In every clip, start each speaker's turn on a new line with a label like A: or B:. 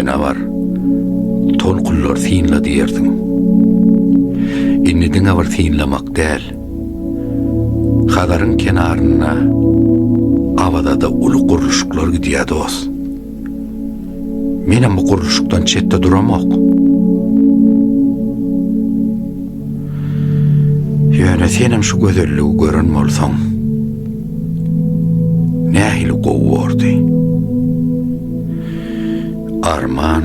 A: boýuna bar, tolkunlary synla diýersiň. Indi diňe bir synlamak däl, Hazaryň kenarynda Awazada uly gurluşyklar gidýär dost. Menem bu gurluşykdan çetde duramok. Ýöne senem şu gözelligi gören bolsaň, nähili gowy bordy. Arman.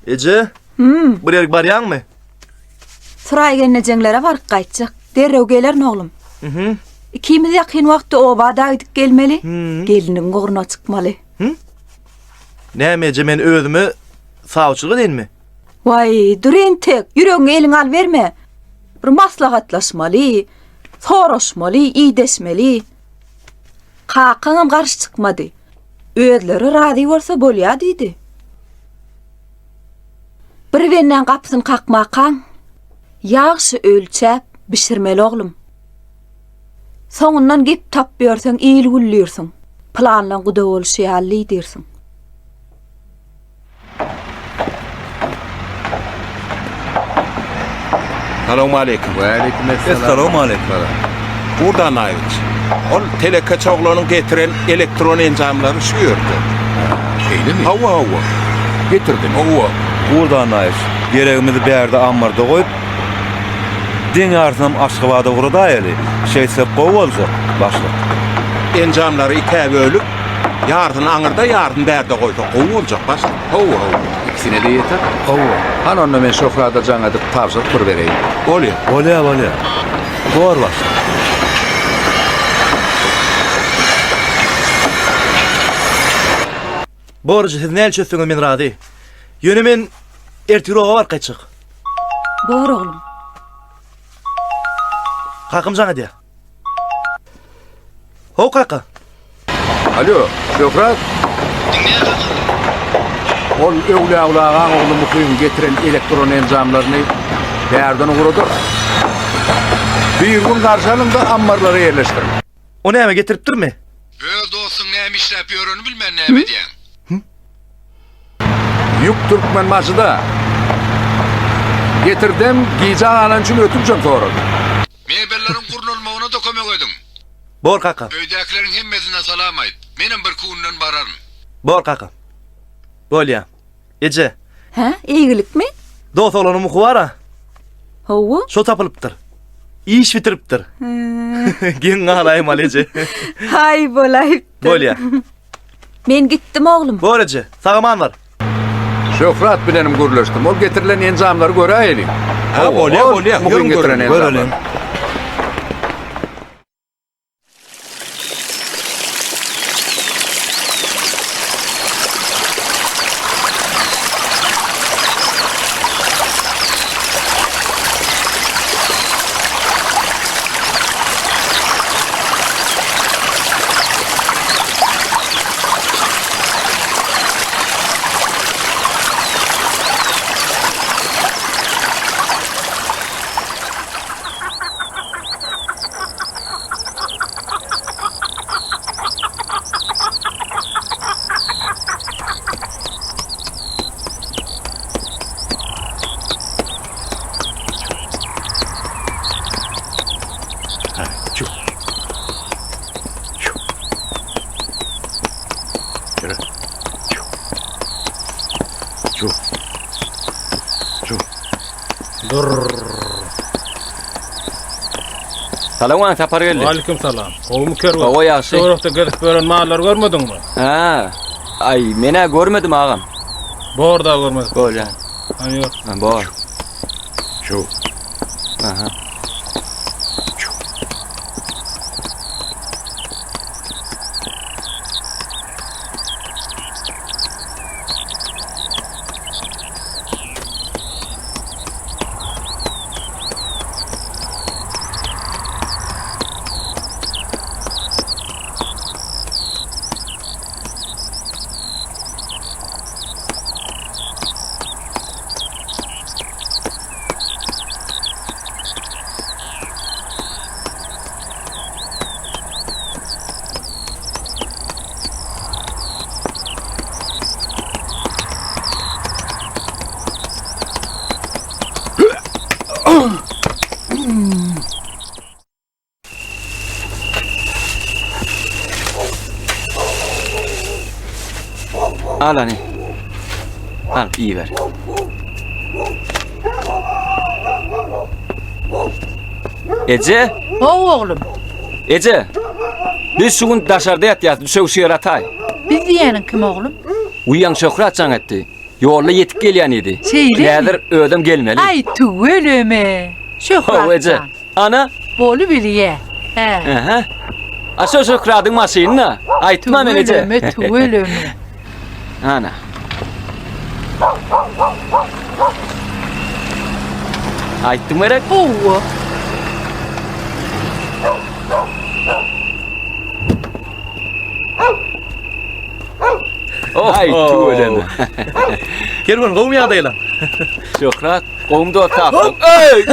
B: Eje,
C: Hmm.
B: bir ýerik barýaňmy?
C: Suraý gelnejeňlere baryp gaýtjak. Derrew gelerin oglum.
B: Mhm.
C: Ikimiz ýakyn wagtda oba-da gidip gelmeli.
B: Hmm.
C: Geliniň ugruna çykmaly.
B: Näme eje men özüme sawçylyk edeýinmi?
C: Waý, dur entek, ýüregiňi eliňe alyberme. Bir maslahatlaşmaly, soraşmaly, ideşmeli. Kakaňam garşy çykmady. Özleri razy bolsa bolýa diýdi. Bir bendäň gapysyny kakmakaň, ýagşy ölçäp bişirmeli oglum. Soňundan gep tapyp ýörseň il güldürsiň. Pylanlaň guda bolşy ýaly diýdirsiň.
D: Salowmaleýkim.
E: Waleýkim esselam.
D: Essalowmaleýkim. Gurdy Annaýewiç, ol telekeçi oglanyň getiren elektron enjamlary şu ýerde.
A: Şeýlemi?
D: Hawa, hawa.
A: Getirdimi?
D: Hawa.
E: Gurdy Annaýewiç, geregimizi bärde ammarda goýup, deň ýarysynam Aşgabada ugradaýaly. Şeýtsek gowy boljak, başlyk.
D: Enjamlary ikä bölüp, Ýarsyny aňyrda, ýarsyny bärde goýsak gowy boljak, başlyk.
A: Hawa, hawa. Ikisine-de ýeter.
E: Hawa.
A: Hany onda men Şöhrada jaň edip tabşyryk bir bereýin.
D: Bolýa.
E: Bolýa, bolýa. Bor, başlyk.
B: Borjy siz näl çözseňiz men razy. Ýöne men ertir oba baryp gaýtjak.
C: Bor oglum.
B: Kakam jaň edýär. How kaka.
A: Alo, Şöhrat. Diňleýän kaka. Ol Öwlüýaguly agaň ogly Muhyň getiren elektron enjamlaryny bärden ugradarys. Bir gün garşy alyň-da ammarlara ýerleşdiriň.
B: O näme getiripdirmi?
A: Öz dostuň näme işläp ýörenini bilmän näme edýäň? Ýük Türkmenbaşyda. Getirdem, gijä galan üçin ötünçem sorady. Mebelleriň gurnalmagyna-da kömek ediň.
B: Bor kaka.
A: Öýdäkileriň hemmesine salam aýt. Menem birki günden bararyn.
B: Bor kaka. Bolýa. Eje.
C: Hä, eýgilikmi?
B: Dos oglanyň muhy bar-a.
C: Hawa.
B: Şo tapylypdyr. Iş bitiripdir. Geň galaýmaly eje.
C: Haý bolaýypdyr.
B: Bolýa.
C: Men gitdim oglum.
B: Bor eje. Sag-aman bar.
A: Şöhrat bilenem gürleşdim. Ol getirilen enjamlary göräýeliň.
D: Ha, bolýa, bolýa.
A: Muhyň getiren enjamlary.
F: Dur.
G: Salam aleyküm Sapar geldi.
F: Aleyküm salam. Gowumy kerwen?
G: Gowy ýagşy.
F: Töwerekde gezip ýören mallary görmediňmi?
G: Ha. Aý, men-ä görmedim agam.
F: Bor da görmedik.
G: Bolýa.
F: Hany ýör.
G: Ha, bor.
A: Şu.
G: Aha. Al hany. Al, iýiber. Eje!
H: How oglum.
G: Eje! Biz şu gün daşarda ýatýas, düşegi şu ýere ataý.
H: Biz diýýäniň kim oglum?
G: Uýaň Şöhrat jaň etdi. Ýolda ýetip gelýän idi.
H: Şeýlemi?
G: Häzir özem gelmeli.
H: Aý tüweleme. Şöhrat
G: How eje.
H: jan.
G: Ana.
H: Bolubilýä. Hä.
G: Ähä. A şo Şöhradyň maşyny-da. Aýtma men eje.
H: Tüweleme, tüweleme.
G: Ana. Aýtdym gerek?
H: Hawa.
G: Aý, tüweleme.
B: Kerwen gowumy ýagdaýlaň?
G: Şöhrat, gowumy dost tapdyň? Eý!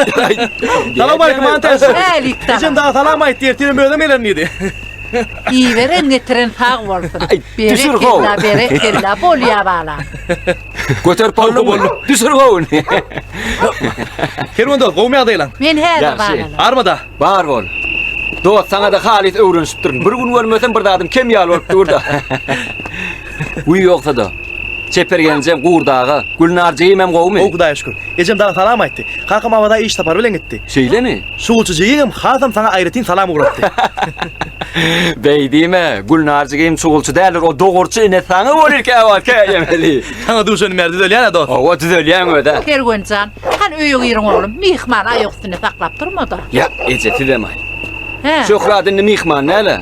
B: Salam aleyküm Antes.
H: Älik salam.
B: Ejem dagy salam aýtdy, ertirem özem gelerin diýdi.
H: Iberen getiren sag bolsun.
G: Aý, düşür how.
H: Berekella, berekella, bolýa balam.
G: Göterip bolduňmy? Düşür gowuny.
B: Kerwen dost, gowumy ýagdaýlaň?
H: Men häzir
G: Ýagşy.
H: balalam.
B: Armada.
G: Bar bol. Dost, saňa-da halys öwrenişipdirin. Bir gün görmesem bir zadym kem ýaly bolup dur-da. Güý ýogsa-da. Çeper gelnejem Gurdaga, Gülnar jigimem gowumy?
B: Gowy Hudaýa şükür. Ejem dagy salam aýtdy. Kakam Awaza iş sapary bilen gitdi.
G: Şeýlemi?
B: Şugulçy jigim hasam saňa aýratyn salam ugratdy.
G: Beý diýme, Gülnar jigim şugulçy däldir, o dogurçy ine saňa bolyr käwagt käýemeli.
B: Saňa duşanym bäri düzelýän-ä dost.
G: Hawa, düzelýäň öz-ä.
H: Kerwen jan, hany öýe giriň oglum, myhmany aýak üstünde saklap durma-da.
G: Ýa, eje sizem-aý.
H: Hä.
G: Şöhrat indi myhman däl-ä.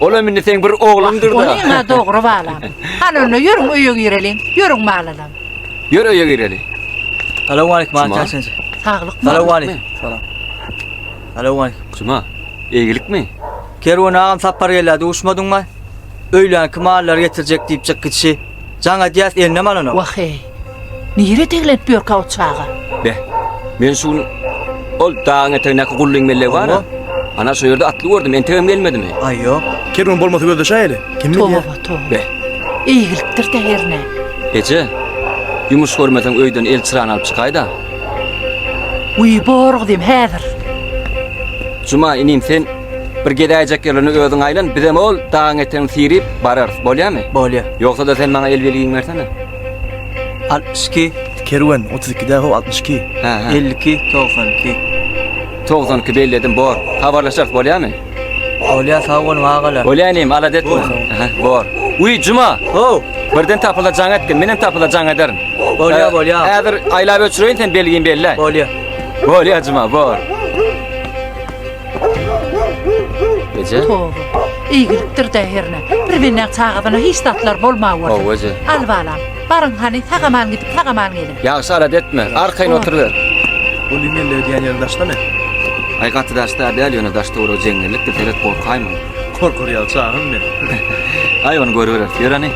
G: Olam indi seň bir ogluňdyr-da.
H: Onyň-a dogry balam. Hany onda ýörüň öýe gireliň, ýörüň balalam.
G: Ýör öýe gireli.
I: Salowmaleýkim
G: Juma.
I: Ata çenje.
H: Saglykmy?
I: Salowmaleýkim. Salam. Salowmaleýkim.
G: Juma, eýgilikmi?
I: Kerwen agam sapar gelýär, duşmadyňmy? Öýlänki mallary getirjek diýip çyk gitşi. Jaň edýäs, elinem alanok.
H: Wah-eý. Nirä deglenip ýörkä o çaga?
G: Beh, men şu gün ol dagyň etegindäki Gullyň mellegi bar-a. Ana şo ýerde atly gördüm, entegem gelmedimi?
I: Aý, ýok.
B: Kerwen bolmasa gözleşäýeli. Kim bilýär?
H: Toba, toba.
G: Beh.
H: Eýgilikdir-dä hernä.
G: Eje, ýumuş görmeseň öýden el çyrany alyp çykaý-da.
H: Wiý, bor gyzym, häzir.
G: Juma, inim, sen bir gezäýjek ýerlerini özüň aýlan, bizem ol dagyň etegini sirip bararys, bolýamy?
I: Bolýa.
G: Ýogsa-da sen maňa el belgiňi bersene.
I: 62.
B: Kerwen, 32 däl how, 62.
G: Hä, hä.
I: 52, 92.
G: 92 belledim, bor. Habarlaşarys, bolýamy?
I: Bolýa, sag boluň agalar.
G: Bolýa inim, alada etme. Aha, bor. Wiý, Juma!
I: How!
G: Birden tapylsa jaň etgin, menem tapylsa jaň ederin.
I: Bolýa, bolýa.
G: Häzir aýlap öçüreýin, sen belgini belle.
I: Bolýa.
G: Bolýa Juma, bor. Eje?
H: Toba. Eýgilikdir-dä hernä. Bir bendäň çagasyna hiç zatlar bolmawersin.
G: Hawa, eje.
H: Al balam. Baryň hany, sag-aman gidip, sag-aman geliň.
G: Ýagşy alada etme, arkaýyn oturyber.
B: Gully melle ödýän ýeriň daşdamy?
G: Aý gaty daşda däl, ýöne daş-töweregi jeňňellikdir, seret gorkaýma.
B: Gorkar ýaly çagam men.
G: Aý ony görübereris. Ýör hany.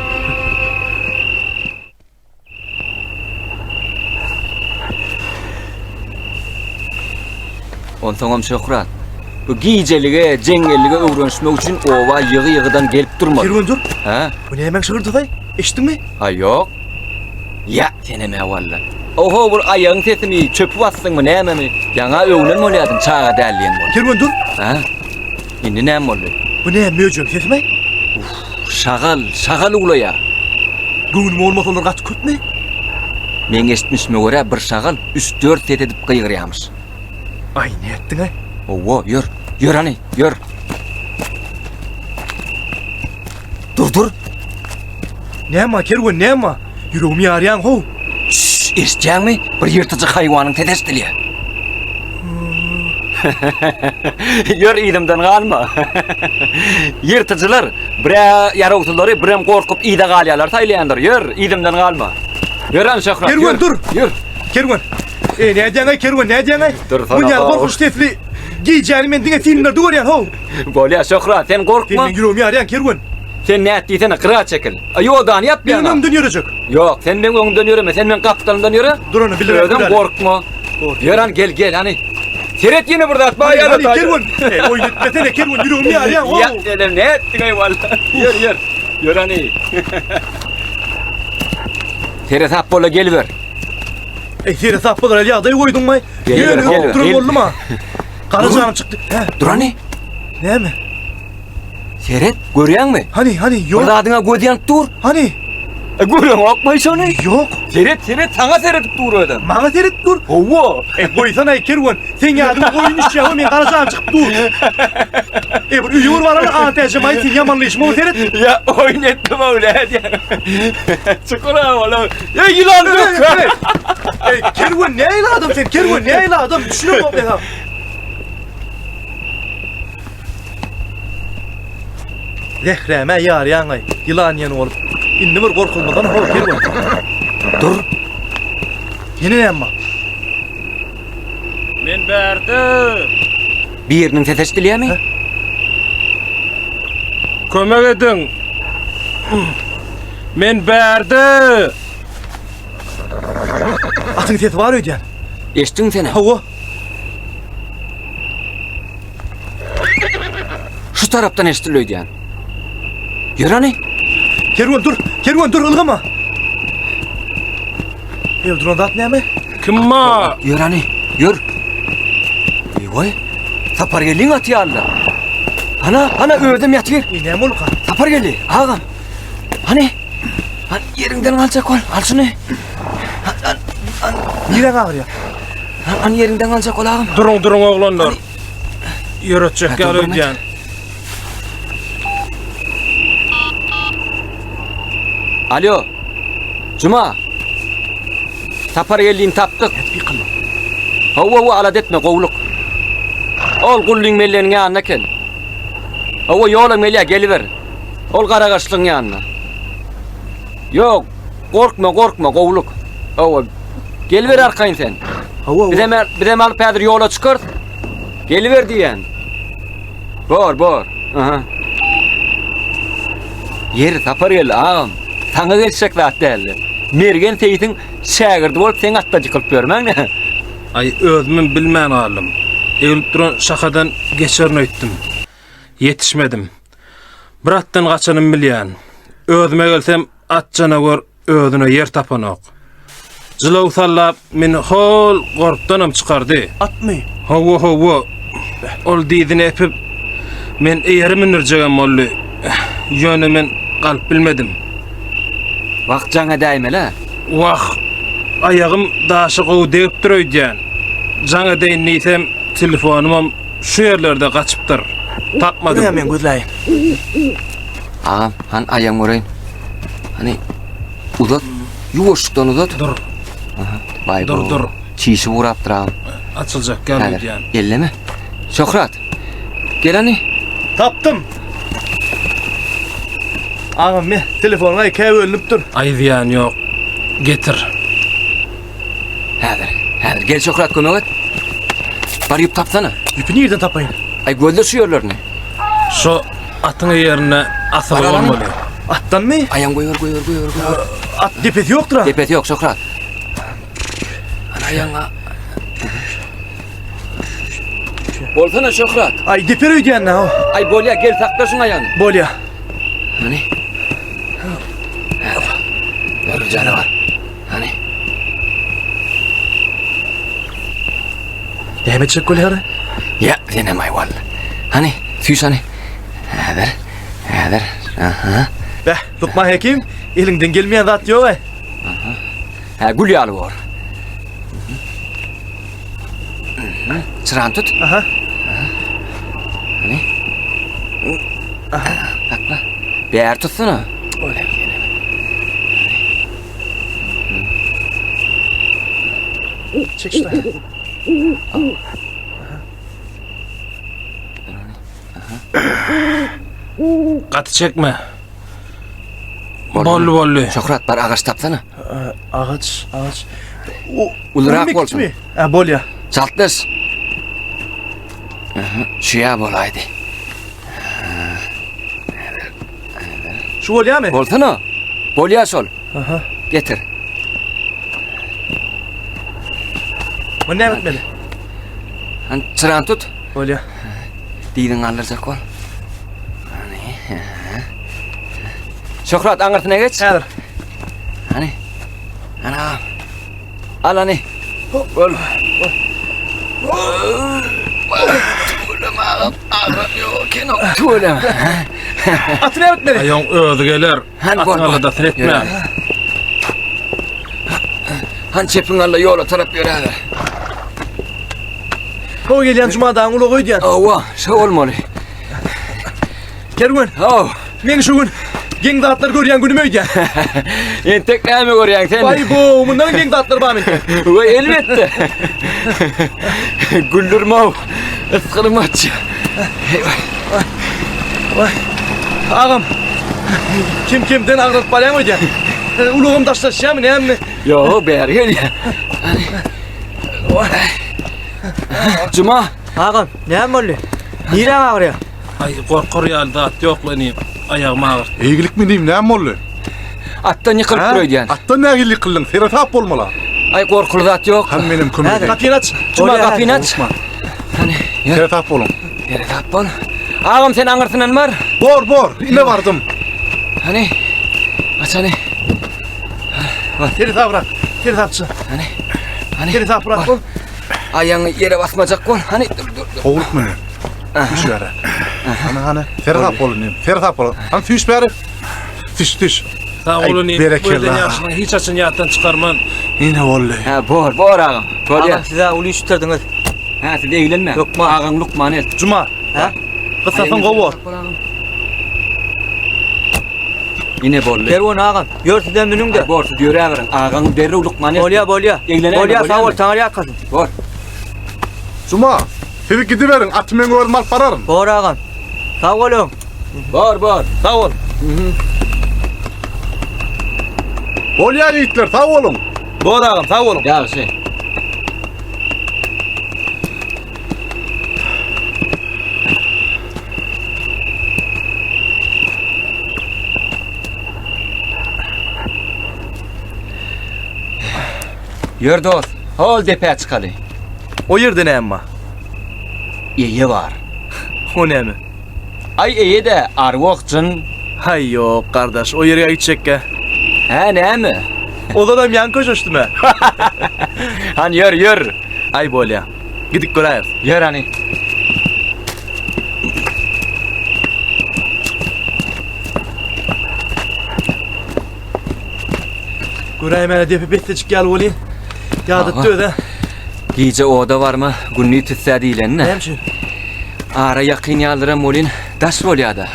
G: Onsoňam Şöhrat, bu gijelige, jeňňellige öwrenişmek üçin oba ýygy-ýygydan gelip durmaly.
B: Kerwen dur.
G: Hä?
B: Bu nämäň şygyrdysaý? Eşitdiňmi?
G: Aý ýok. Ýa, senem-ä walla. Oho, bir aýagyň sesimi, çöpi basdyňmy, nämemi? Ýaňa öwnen bolýardyň, çaga däl diýen bolup.
B: Kerwen dur.
G: Hä? Indi näme boldy?
B: Bu näme möjegiň sesimi?
G: Uff, şagal, şagal uwlaýar.
B: Göwnüme bolmasa olar gaty köpmi?
G: Meň eşitmişime görä bir şagal üç-dört ses edip gygyrýamyş.
B: Aý, nätdiň-aý?
G: Hawa, ýör. Ýör hany, ýör. Dur, dur.
B: Näme, kerwen, näme? Ýüregimi ýarýaň, how.
G: Şşş, eşitýäňmi? Bir ýyrtyjy haýwanyň sesi eşidilýär. Ýör, yzymdan galma. Ýyrtyjylar bir-ä ýarawsyzlary, birem gorkup yza galýarlar saýlaýandyr. Ýör, yzymdan galma. Ýör, hany, Şöhrat, ýör.
B: Kerwen, dur.
G: Ýör.
B: Kerwen. Eý, nädýäň-aý, Kerwen, nädýäň-aý?
G: Dursana,
B: Bu näme
G: how.
B: gorkunç sesli gijäni men diňe filmlerde görýän, how.
G: Bolýar, Şöhrat, sen gorkma.
B: Sen meň ýüregimi ýarýaň, Kerwen.
G: Sen nät diýsene, gyra çekil. A ýodany ýap
B: Meniň
G: ýaňa.
B: öňümden ýörejek.
G: Ýok, sen meň öňümden ýöreme, sen meň gapdalymdan ýöre.
B: Dur ony, bilräk
G: Özüň
B: biläli.
G: gorkma. Ýör hany, gel, gel, hany. Seret ýene bir zat bar
B: Hany,
G: ýa-da
B: hany,
G: taýda.
B: Kerwen. Eý, oýun etmesene, Kerwen, ýüregimi ýarýaň, how.
G: Ýa, senem nätdiň-aý walla. Ýör, ýör. Ýör hany. Seresap bol-a, geliber.
B: Eý, seresap bolar, ýagdaý goýduňmy?
G: Geliber,
B: Ýöne
G: geliber,
B: duran
G: gel.
B: boldumy? Gara janym çykdy. Hä,
G: Dur hany.
B: näme?
G: Seret, görýäňmi?
B: Hany, hany,
G: Bir
B: ýok.
G: zadyňa göz ýanyp dur.
B: Hany?
G: E, göreňokmy şony?
B: Ýok.
G: Seret, seret, saňa seredip dur özem.
B: Maňa seredip dur.
G: Hawa.
B: E, goýsana, Kerwen. Seň ýadyňa goýun düşýär, we men gara janym çykyp dur. E, bir öýe bir baraly, Atäjem aýt, sen ýamanlyşyma bir seret.
G: Ýa, oýun etdim öwle diýen. Çykyr-a ola. E, ýylan dök.
B: Ey, Kerwen nähili adam sen? Kerwen nähili adam? Düşünemok men ha. Zähräme ýarýaň-aý, ýylan ýen bolup. Indi bir gorkuzmadan ho, Kerwen.
G: Dur.
B: Ýene näme bar?
F: Men bärde.
G: Biriniň sesi eşidilýärmi?
F: Kömek ediň. Men bärde.
B: Atyň sesi bar öýdýän.
G: Eşitdiň sen?
B: Hawa.
G: Şu tarapdan eşidildi öýdýän. Ýör hany.
B: Kerwen dur, kerwen dur, ylgama. Ew duran zat näme?
F: Kim bar?
G: Ýör hany, ýör. Eý, Sapar geldiň aty ýalyda. Hana, hana özüm ýatyr.
B: Eý, näme bolka?
G: Sapar geldi, agam. Hany? Hany ýeriňden galjak bol. Al şuny.
B: Nirä gagyrýar?
G: Hany ýeriňden galjak bol agam.
F: Duruň, duruň oglanlar. Ýöretjek ýaly öýdýän.
G: Alo. Juma. Sapar geldiň tapdyk. Hawa, hawa, alada etme, gowluk. Ol Gullyň melleniň ýanyna eken. Hawa, ýolam gelýär, geliber. Ol garagaşlygyň ýanynda. Ýok, gorkma, gorkma, gowluk. Hawa, geliber arkaýyn sen.
B: Hawa,
G: Bizem, bizem alyp häzir ýola çykarys. Geliber diýýän. Bor, bor. Aha. Ýeri Sapar geldi, agam. Saňa gelişjek zat däldi. Mergen seýsiň şägirdi bolup seň atdan ýykylyp ýörmäň ne?
F: Aý, özümem bilmän galdym. Egilip duran şahadan geçerin öýtdüm. Ýetişmedim. Bir atdan gaçanymy bilýän. Özüme gelsem, at janawar özüne ýer tapanok. Jylaw sallap, meni hol gorpdanam çykardy.
B: Atmy?
F: Hawa, hawa. Ol dyzyny epip, men eýeri mündirjegem boldy. Ýöne men galyp bilmedim.
G: Wah, jaň edäýmeli-ä.
F: Wah, aýagym daşa gowy degipdir öýdýän. Jaň edeýin diýsem, telefonymam şu ýerlerde gaçypdyr. Tapmadym.
B: Dur, men gözläýin.
G: Agam, hany aýagyňy göreýin. Hany uzat. Ýuwaşlykdan uzat.
F: Dur.
G: Aha. Baý
F: Dur, dur.
G: Çişi gurapdyr agam.
F: Açyljak ýaly öýdýän.
G: Elleme. Şöhrat. Gel hany.
B: Tapdym. Agam, me, telefonyň ikä bölünipdir.
F: Aý zyýany ýok. Getir.
G: Häzir, häzir. Gel Şöhrat kömek et. Bar ýüp tapsana.
B: Ýüpi nirden tapaýyn?
G: Aý gözle şu ýerlerini.
F: Şu atyň eýerinde asyly bolmaly.
B: Atdanmy?
G: Aýaň goýber, goýber, goýber, goýber.
B: At depesi ýokdur ha.
G: Depesi ýok, Şöhrat. Ana aýaňa. Bolsana Şöhrat.
B: Aý deper öýdýän-dä.
G: Aý bolýa, gel sakla şuň aýagyny.
B: Bolýa.
G: Hany? Dur janawar. Hany?
B: Näme etjek bolýar?
G: Ýa, senem aý walla. Hany, süýş hany. Häzir, häzir. Aha.
B: Beh, Lukman hekim, eliňden gelmeýän zat ýok-aý.
G: Aha. Hä, gül ýaly bor. Çyrany tut.
B: Aha.
G: Hany? Aha. Sakla. Bäri tutsana.
B: Çek şunu.
F: Gaty çekme. Boldy boldy.
G: Şöhrat bar agaç tapsana.
B: Agaç, agaç.
G: Ulurak bolsun.
B: Ha, bolýa.
G: Çaltlaş. Aha, şu ýa bolaýdy.
B: Şu bolýamy?
G: Bolsana. Bolýa şol.
B: Aha.
G: Getir.
B: Muny näme etmeli?
G: Han çyrany tut.
B: Bolýa.
G: Diziňi galdyrjak bol. Hany. Şöhrat aňyrsyna geç.
B: Häzir.
G: Hany. Ana. Al hany. Bol. Tüweleme agam, agam ýok eken o. Tüweleme.
B: Aty näme etmeli?
F: Aýaň özi geler.
G: Hany bol.
F: Atyň aladasyny etme.
G: Han çepiň alla ýola tarap ýöräber.
B: Gowy gelýän jumadaň ulagy öýdýän.
G: Hawa, şo bolmaly.
B: Kerwen.
G: Haw.
B: Men şu gün geň zatlar görýän günüm öýdýän.
G: Entek näme görýäň sen?
B: Baý bo, mundan geň zatlar bar mende.
G: We elbetde. Güldürme. Ysgynym aç.
B: Vay. Agam. Kim kimden agralyp barýaň öýdýän. Ulagym daşlaşýarmy, näme?
G: Ýok, bäri gelýär. Juma.
I: Agam, näme boldy? Niräň agyrýar?
F: Aý, gorkar ýaly zat ýok lan inim. Aýagym agyrtdy.
J: Eýgilikmi inim, näme boldy?
G: Atdan ýykylypdyr öýdýän.
J: Atdan nähili ýykyldyň? Seresap bolmaly.
G: Aý, gorkuly zat ýok.
J: Hany menem kömek edeýin.
B: Gapyny aç.
G: Juma gapyny aç. Hany.
J: Seresap boluň.
G: Seresap bol. Agam sen aňyrsyndan bar.
J: Bor, bor. Ine bardym.
G: Hany. Aç hany.
B: Seresabrak. Seresapçy.
G: Hany. Hany.
B: Seresaprak bol.
G: Aýagyňy ýere basmajak bol. Hany dur dur. dur.
J: Howluk meni. Süýş bäri. Hany hany. Seresap bol inim. Seresap bol. Hany süýş bäri. Süýş süýş.
F: Sag bol inim.
J: Berekella.
F: Bu eden ýagşylygyňy hiç haçan ýatdan çykarman.
J: Ine boldy.
G: Hä, bor, bor agam. Bolýar.
I: Agam siz-ä uly iş bitirdiňiz.
G: Hä, siz eglenmäň.
I: Hökman.
G: Agaň lukmany elt.
B: Juma.
I: Hä?
B: Gysasyň gowy bor.
G: Ine boldy.
I: Kerwen agam, ýör sizem münüň-de.
G: Bor, siz ýöräberiň. Agaň derrew lukmany elt.
I: Bolýa, bolýa.
G: Eglenäýme,
I: Bolýa, sag bol,
G: bolýamy?
I: Taňry ýalkasyn.
G: Bor.
J: Juma, siz gidiberiň, aty meň özüm alyp bararyn.
I: Bor agam. Sag boluň.
G: Bor, bor.
B: Sag bol.
J: Bolýa ýigitler, sag boluň.
B: Bor agam, sag boluň.
G: Ýagşy. Ýör dost, hol depä çykaly.
B: O ýerde näme bar?
G: Eýe bar.
B: O näme?
G: Aý eýe-de, arwah jyn.
B: Haý ýok, gardaş, o ýerge gitjekkä.
G: Hä, näme?
B: Ozalam ýaňy köşeşdim-ä.
G: Hany ýör, ýör.
B: Aý bolýa. Gidip göräýeris.
G: Ýör hany.
B: Göräýmäne depe bessejik ýaly welin, ýadatdy öz-ä.
G: Gije oda barma, gündiz tüssä diýlenine.
B: Näme üçin?
G: Ara ýakyn ýalyram welin, daş bolýa-da.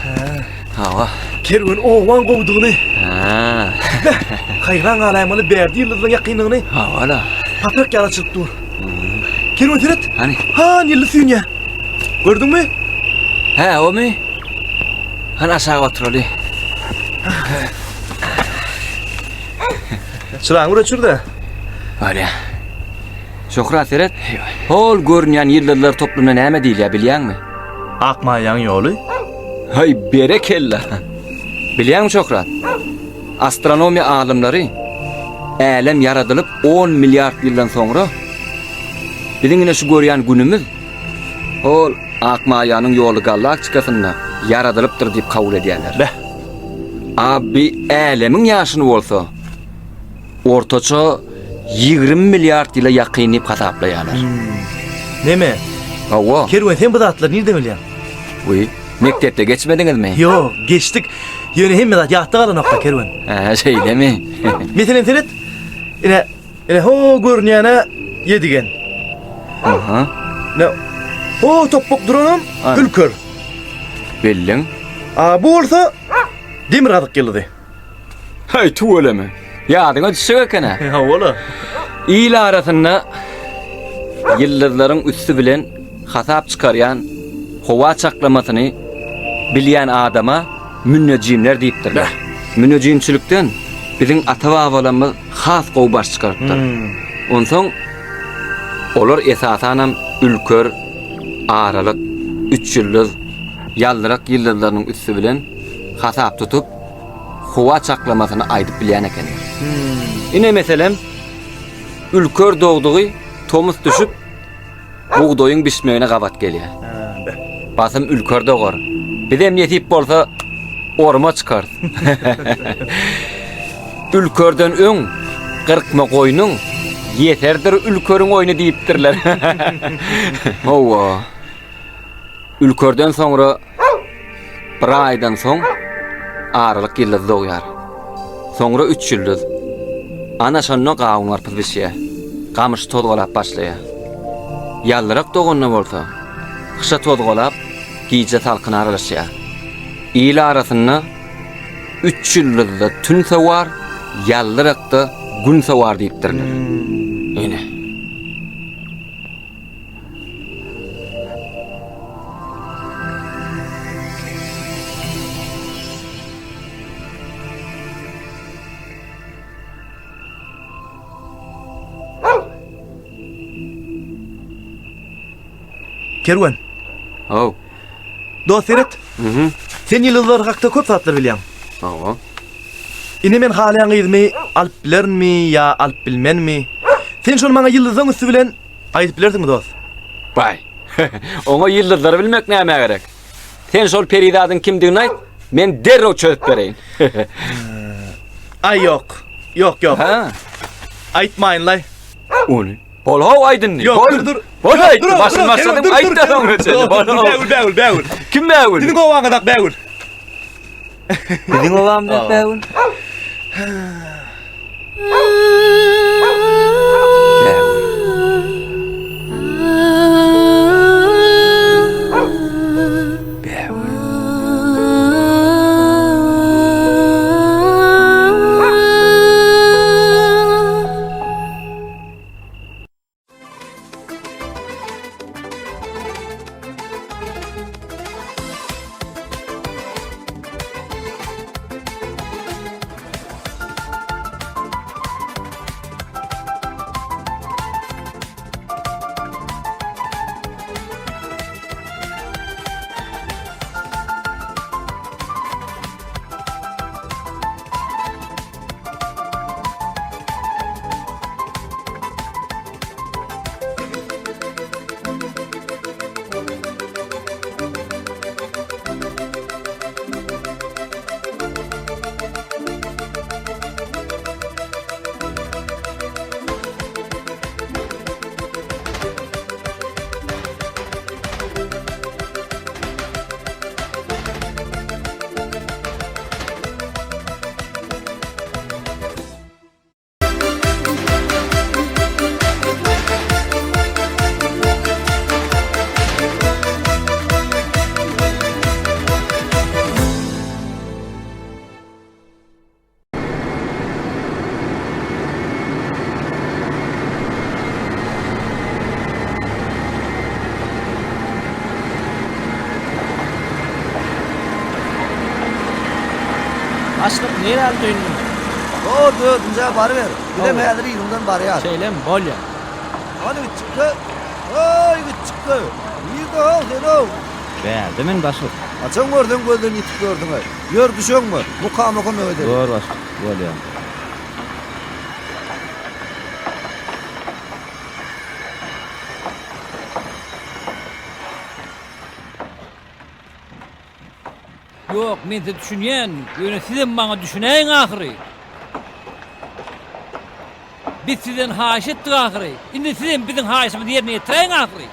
G: Hawa.
B: Kerwen obaň gowudygyny.
G: Hä.
B: Beh, haýran galaýmaly Berdi ýyldyzyň ýakynlygyny.
G: Hawa-la.
B: Patak ýaly açylyp dur. Kerwen seret.
G: Hany?
B: Han ýyldyz süýnýä. Gördüňmi?
G: Hä, omy? Hany aşak oturaly.
B: Çyraňy bir öçür-de.
G: Bolýa. Şöhrat seret. Hol görünýän ýyldyzlar toplumyna näme diýilýär bilýäňmi?
B: Ak maýaň ýoly.
G: Haý, berekella. Bilýäňmi Şöhrat? Astronomiýa alymlary älem ýaradylyp on milliard ýyldan soňra biziň ine şu görýän günümiz hol Ak maýanyň ýoly galaktikasynda ýaradylypdyr diýip kabul edýärler.
B: Beh.
G: A bi älemiň ýaşyny bolsa ortaça 20 milliard ýyla ýakyn diýip hasaplaýarlar.
B: Neme?
G: Hawa.
B: Kerwen sen bu zatlary nirden bilýäň?
G: Wiý, mekdepde geçmediňizmi?
B: Ýok, geçdik. Ýöne hemme zat ýatda galanok-da, Kerwen.
G: Hä, şeýlemi?
B: Meselem seret. Ine. Ine ho görünýän-ä Ýedigen.
G: Aha.
B: Ine ho topbak duranam Ülker.
G: Belliň.
B: A bu bolsa Demirgazyk ýyldyzy.
G: Häý, tüweleme. Ýadyňa düşjek eken-ä.
B: Hawa-la.
G: Il arasynda ýyldyzlaryň üsti bilen hasap çykarýan, howa çaklamasyny bilýän adama münnejimler diýipdirler. Münnejimçilikden biziň ata-babalarymyz has gowy baş çykarypdyr. Onsoň olar esasanam Ülker, Aralyk, Üçýyldyz, Ýaldyrak ýyldyzlarynyň üsti bilen hasap tutup, howa çaklamasyny aýdyp bilýän ekenler. Ine meselem, Ülker dogdugy tomus düşüp, bugdaýyň bişmegine gabat gelýär. Basym Ülker dogar. Bizem nesip bolsa oruma çykarys. Ülkerden öň gyrkma goýnuň, ýeserdir Ülkeriň oýny diýipdirler. Hawa. Ülkerden soňra bir aýdan soň aralyk ýyldyz dogýar. Soňra üç ýyldyz. Ana şonda gawun-garpyz bişýär. Gamyş tozgalap başlaýar. Ýaldyrak doganda bolsa, hyşa tozgalap, gije salkyn aralaşýar. Il arasynda üç ýyldyzda tün sowar, ýaldyrakda gün sowar diýipdirler. Ine.
B: Kerwen.
G: Haw.
B: Dost seret.
G: Mhm.
B: Sen ýyldyzlar hakda köp zatlar bilýäň.
G: Hawa.
B: Indi men halaýan gyzymy alyp bilerinmi ýa alyp bilmenmi? Sen şony maňa ýyldyzlaň üsti bilen aýdyp bilersiňmi dost?
G: Baý. Oňa ýyldyzlary bilmek nämä gerek? Sen şol perizadyň kimdigini aýt, men derrew çözüp bereýin.
B: Aý ýok. Ýok ýok.
G: Ha.
B: Aýtmaýynlaý.
G: Ony. Bol how aýt indi.
B: Ýok,
G: Bol.
B: dur, dur.
G: Bol
B: Ýok,
G: aýt.
B: dur,
G: Başyny
B: dur,
G: başladyň
B: dur, dur,
G: aýt da
B: dur,
G: soňuna çenli.
B: dur,
G: Bol
B: dur,
G: how.
B: Bägül, Bägül, Bägül.
G: Kim Bägül?
B: Siziň obaňyzdak Bägül.
G: Biziň obamyzdak Bägül. Bägül. Bägül.
K: Başlyk niräli dyndyň?
L: Ho, dördünjä baryber. Bizem häzir yzyňdan barýas.
K: Şeýlemi, bolýa.
L: Hany gitjikde? Hoý, gitjikde! Nirde-how sen-ow?
K: Bärde men başlyk.
L: Haçan görseň gözden ýitip ýörsüň-aý. Ýör, düşeňmi? Mukama kömek edeli.
K: Bor başlyk, bolýa. Ýok, men size düşünýän, ýöne sizem maňa düşünäýiň ahyry. Biz sizden haýyş etdik ahyry. Indi sizem biziň haýyşymyzy ýerine ýetiräýiň ahyry.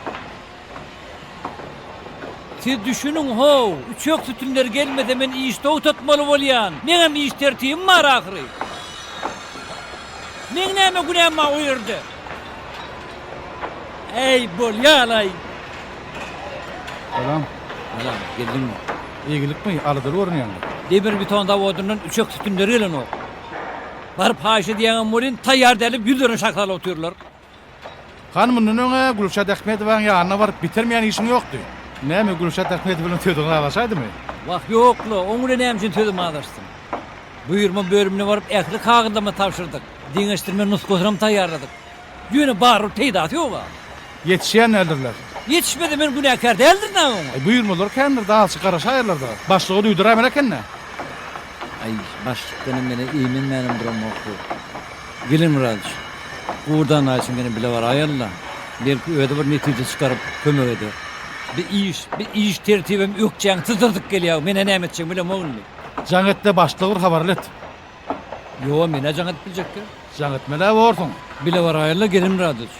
K: Siz düşüniň how, üçek sütünleri gelmese men iş togtatmaly bolýan. Meňem iş tertibim bar ahyry. Meň näme günäm bar o ýerde? Äý, bolýa-laý.
J: Salam.
K: Salam, geldiňmi?
J: Eýgilikmi, aladaly görünýäň-le.
K: Demir-beton zawodyndan üçek sütünleri gelenok. Baryp haýyş edýäňem welin, taýýar däl diýip ýüzlerine şah salyp otyrlar.
J: Hany mundan öň-ä Gülşat Ahmedowaň ýanyna baryp bitirmeýän işiň ýokdy. Näme Gülşat Ahmedow bilen sözüň azaşaýdymy?
K: Wah, ýok-la, oň bilen näme üçin sözüm azaşsyn. Buýurma bölümine baryp ähli kagyzlarymy tabşyrdyk. Deňeşdirme nusgasynam taýýarladyk. Ýöne barybir peýdasy ýog-a.
J: Ýetişýän däldirler.
K: Ýetişmese men günäkär däldirin-ä oňa.
J: Aý, buýurmalar kändir, dagçy garaşaýarlar-da. Başlyga duýduraýmaly eken-dä.
K: Aý, başlykdanam menä eýmenmänem duramok bu. Gelin Myradyç, Gurdan aýsyn gene bile baraýaly-la. Belki özi bir netije çykaryp kömek eder. Bi iş, bi iş tertibem ökjäňi syzdyrdyp gelýär. Men-ä näme etjegimi bilemok indi.
J: Jaň et-de başlyga bir habarly et.
K: Ýog-a, men-ä jaň edip biljekkä.
J: Jaň etmel-ä borsuň.
K: Bile baraýaly-la, gelin Myradyç.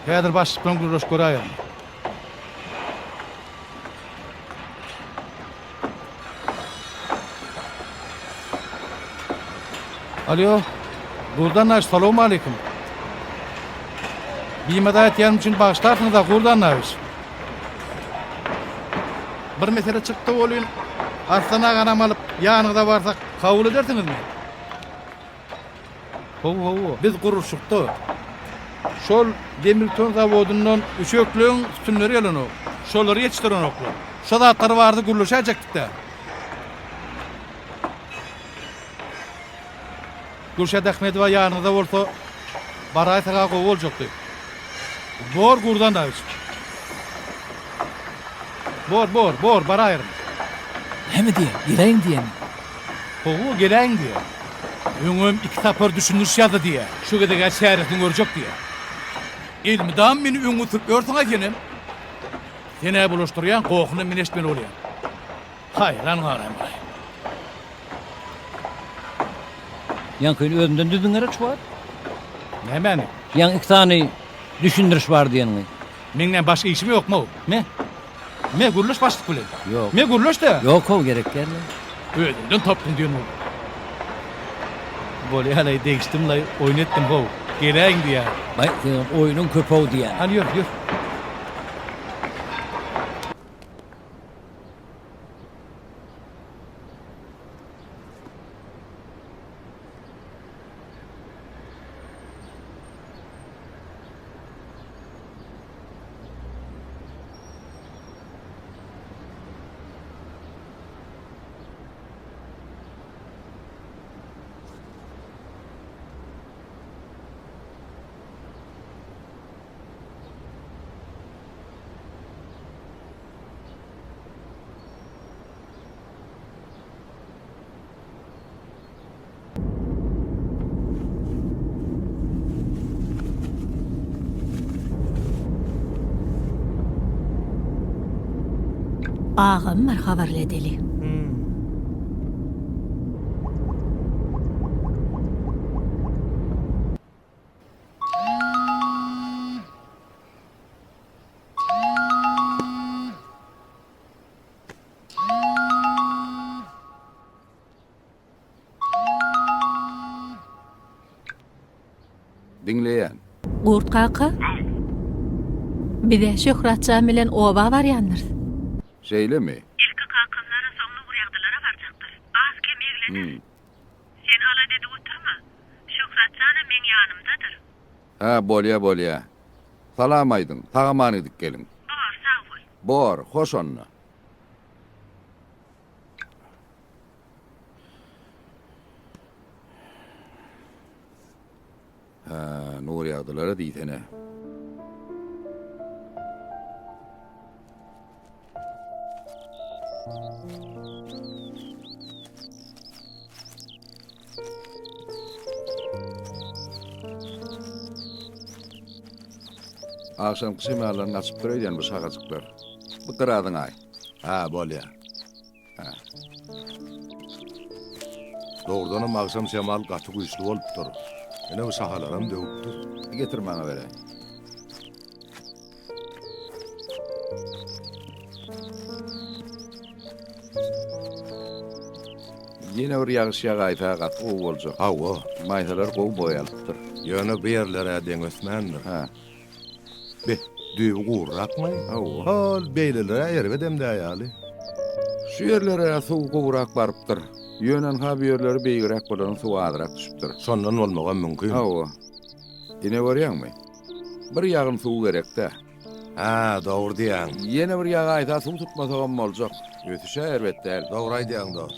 J: Häzir başlyk bilen gürleşip göräýerin. Alýo, Gurdan naş, salowmaleýkim. Bimaza etýänim üçin bagyşlarsyňyz-a, Gurdan naş. Bir mesele çykdy welin, Arslan aganam alyp, ýanyňyza barsak, kabul edersiňizmi? Hawa, hawa, biz gurluşykda. Şol demirbeton zawodyndan üçekleň sütünleri gelenok. Şolary ýetişdirenoklar. Şo zatlar barada gürleşäýjekdik-dä. Gülşat Ahmedowa ýanyňyzda bolsa, baraýsak-a gowy boljakdy. Bor, Gurdan daýyç. Bor, bor, bor, baraýaryn.
K: Näme diýýä? Geläýiň diýýämi?
J: Hawa, geläýiň diýýä. Öňem iki sapar düşündiriş ýazdy diýýä. Şu gezeg-ä çäresini görjek diýýä. Elmydam meni öňe sürüp ýörsüň-aý senem. Sen-ä bulaşdyrýaň, gohuny men eşitmeli bolýan. Haýran galaýmaly.
K: Ýaňkyny özünden düzdüň gerek şu wagt?
J: Nämäni?
K: Ýaňy iki sany düşündiriş bar diýeniňi.
J: Meň näme başga işim ýokmy-ow? Me. Me, gürleş başlyk bilen.
K: Ýok.
J: Me, gürleş-de.
K: Ýok-ow, gerek däl.
J: Özüňden tapdyň diýen boldy. Bolýa-laý, degişdim-laý, oýun etdim-how. Geläýiň diýýär.
K: Baý, seňem oýnuň köp-ow diýýän.
J: Hany ýör, ýör.
H: Agam bir habarly edeli.
A: Diňleýän.
H: Gurt kaka, biz-ä Şöhrat jan bilen oba barýandyrys.
A: Şeýlemi?
H: Ilki kakamlara, soň Nurýagdylara barjakdyr. Az-kem egleneris. Sen alada edip oturma. Şöhrat janam meň ýanymdadyr.
A: Hä, bolýa, bolýa. Salam aýdyň, sag-aman gidip geliň.
H: Bor, sag bol.
A: Bor, hoş onda. Hä, Nurýagdylara diýsene. Agşamky şemallaryň açypdyr öýdýän bu şahajyklar. Bu gyrazyň-aý. Hä, bolýa. Hä.
M: Dogrudanam agşam şemal gaty güýçli bolupdyr. Ine bu şahalaram döwüpdir.
A: Getir maňa beräý.
N: Ýene bir ýagyş ýagaýsa gaty gowy boljak.
M: Hawa.
N: Maýsalar gowy boý alypdyr.
M: Ýöne bu ýerler-ä deň ösmändir.
N: Hä.
M: Be, düýbi gurrakmy?
N: Hawa.
M: Hol, beýleler-ä erbedem dä ýaly.
N: Şu ýerlere suw gowurak barypdyr. Ýöne ynha bu ýerleri beýigräk bolany suw azrak düşüpdir.
M: Şondan bolmagam mümkin.
N: Hawa. Ine görýäňmi? Bir ýagyn suw gerek-dä.
M: Hä, dogry diýýäň.
N: Ýene bir ýagaýsa suw tutmasagam boljak. Ösüş-ä erbet däl.
M: Dogry aýdýaň, dost.